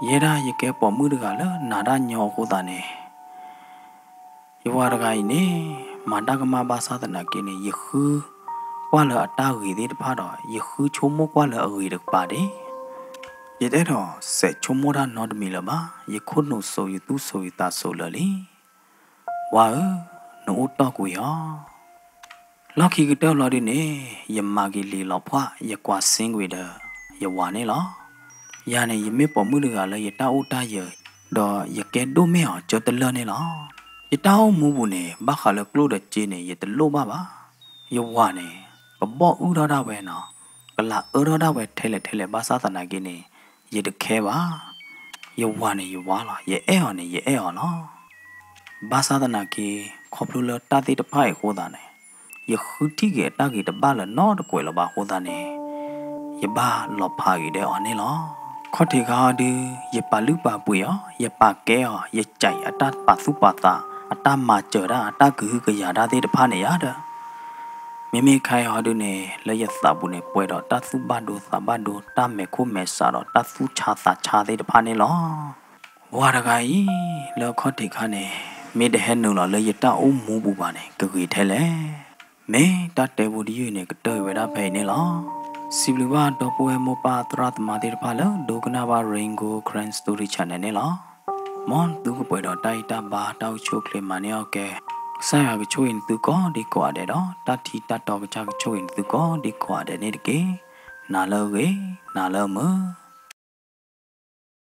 ယဲဒၣ်ယကဲပိာ်မုၣ်တဂၤလၢနၤတၢ်ညီအဃိသတးန့ၣ် ယဝၤတဂၤအံၤန့ၣ် မၤတၢ်ကမၣ်ဘၣ်ဆၣ်သနာ်က့န့ၣ် ယဃုကွၢ်လၢအတၢ်ဂ့ၤသ့ၣ်တဖၣ်ဒီး ယဃုဆိကမိၣ်ကွၢ်လၢအဂ့ၤတကပၤဒၣ်. ယတအဲၣ်ဒိးစဲးဆိကမိၣ်တၢ်နီတမံၤလၢၤဘၣ်. ယခိၣ်နူာ်စိာ်ယသူၣ်စိာ်ယသးစိာ်လၢာ်လံ. ဝၤဧၢ, နအိၣ်တီၢ်ကွံာ်အီၤ. လီၢ်ခံကတၢၢ်ဘျီဒုန့ၣ် ယမၤက့ၤလံာ်လီၤဖှၣ် ယကွၢ်စ့ကွံာ်ဒီး ယဝၤန့ၣ်လီၤ. ယၤန့ၣ် ယမ့ၢ်ပိာ်မုၣ်တဂၤလၢယတၢ်အိၣ်တၢ်ယၢၤ ဒီးယကဲဒိၣ်မ့ၢ်အီၤကၢတလၢၢ်န့ၣ်လီၤ. ယတၢ်အိၣ်မူပူၤန့ၣ် ဘၣ်ဃးလၢကျိၣ်ဒီးစ့န့ၣ် ယတလိၣ်ဘၣ်ဘၣ်. ယဝၤန့ၣ် ကဘီၣ်အုၣ်ထီၣ်ဒၣ်ဝဲနီၤ, ကလၤအၢထီၣ်ဒၣ်ဝဲထဲလဲၣ်ထဲလဲၣ်ဘၣ်ဆၣ်သနာ်က့န့ၣ် ယတခဲဘၣ်. ယဝၤန့ၣ်ယဝၤလီၤ, ယအဲၣ်အီၤန့ၣ်ယအဲၣ်အီၤလီၤ. ဘၣ်ဆၣ်သနာ်က့ ခီဖျိလၢတၢ်သ့ၣ်တဖၣ်အံၤအဃိသတးန့ၣ် ယဃုထံၣ်က့ၤအတၢ်ဂ့ၤတဘၣ်လၢၤနီတကွဲးလၢၤဘၣ်အဃိသတးန့ၣ် ယဘၣ်လီၤဖးဂ့ၤဒီးအီၤန့ၣ်လီၤ. ခီၣ်ထံးခါအီၤဒု ယပာ်လုၢ်ပာ်ပှ့ၤအီၤ, ယပာ်ကဲအီၤ, ယကဲအတၢ်ပာ်သူၣ်ပာ်သး, အတၢ်မၤစၢၤတၢ်, အတၢ်ကဟုကယာ်တၢ်သ့ၣ်တဖၣ်န့ၣ်ယါဒီး မ့မ့ၢ်ခါအံၤဟီဒုန့ၣ် လၢယသးပူၤန့ၣ် ပှဲၤဒီးတၢ်သူၣ်ဘၣ်ဒိသးဘၣ်ဒိ, တၢ်မဲာ်ခိၣ်မဲာ်ဆးဒီးတၢ်သူၣ်ဆါသးဆါသ့ၣ်တဖၣ်န့ၣ်လီၤ. ဝၤတဂၤအံၤ လၢခီၣ်ထံးခါန့ၣ် မ့ၢ်တဟဲနုာ်လီၤလၢယတၢ်အိၣ်မူပူၤဘၣ်န့ၣ် ကဂ့ၤထဲလဲၣ်. မ့ၢ်တၢ်တဲဖိတယုၢ်အံၤန့ၣ် ကတၢၢ်ဝဲဒၣ်ဖဲအံၤန့ၣ်လီၤ. စံးဘျုးဘၣ်ဒီပုၢ်ဝဲၢ်မိၢ်ပၢ်သရၣ်သမါသ့ၣ်တဖၣ်လၢဒိကနၣ်ဘၣ် Rain Gold Karen Story Channel န့ၣ်လီၤ. မ်သုကပှဲၤဒီးတၢ်အံၣ်တၢ်ဘါတၢ်အိၣ်ဆူၣ်အိၣ်ချ့မၤန့ၢ်အီၣ်ကဲ, ကစၢ်ယွၤကဆိၣ်ဂ့ၤနသုကိးဒံကိးဂၤဒဲးဒီး တၢ်ထံတၢ်တီကစၢ်ကဆိၣ်ဂ့ၤနသုကိးဒံကိးဂၤဒဲးန့ၣ်တက့ၢ်. နၤလၢအဂ့ၤ, နၤလၢအမုာ်.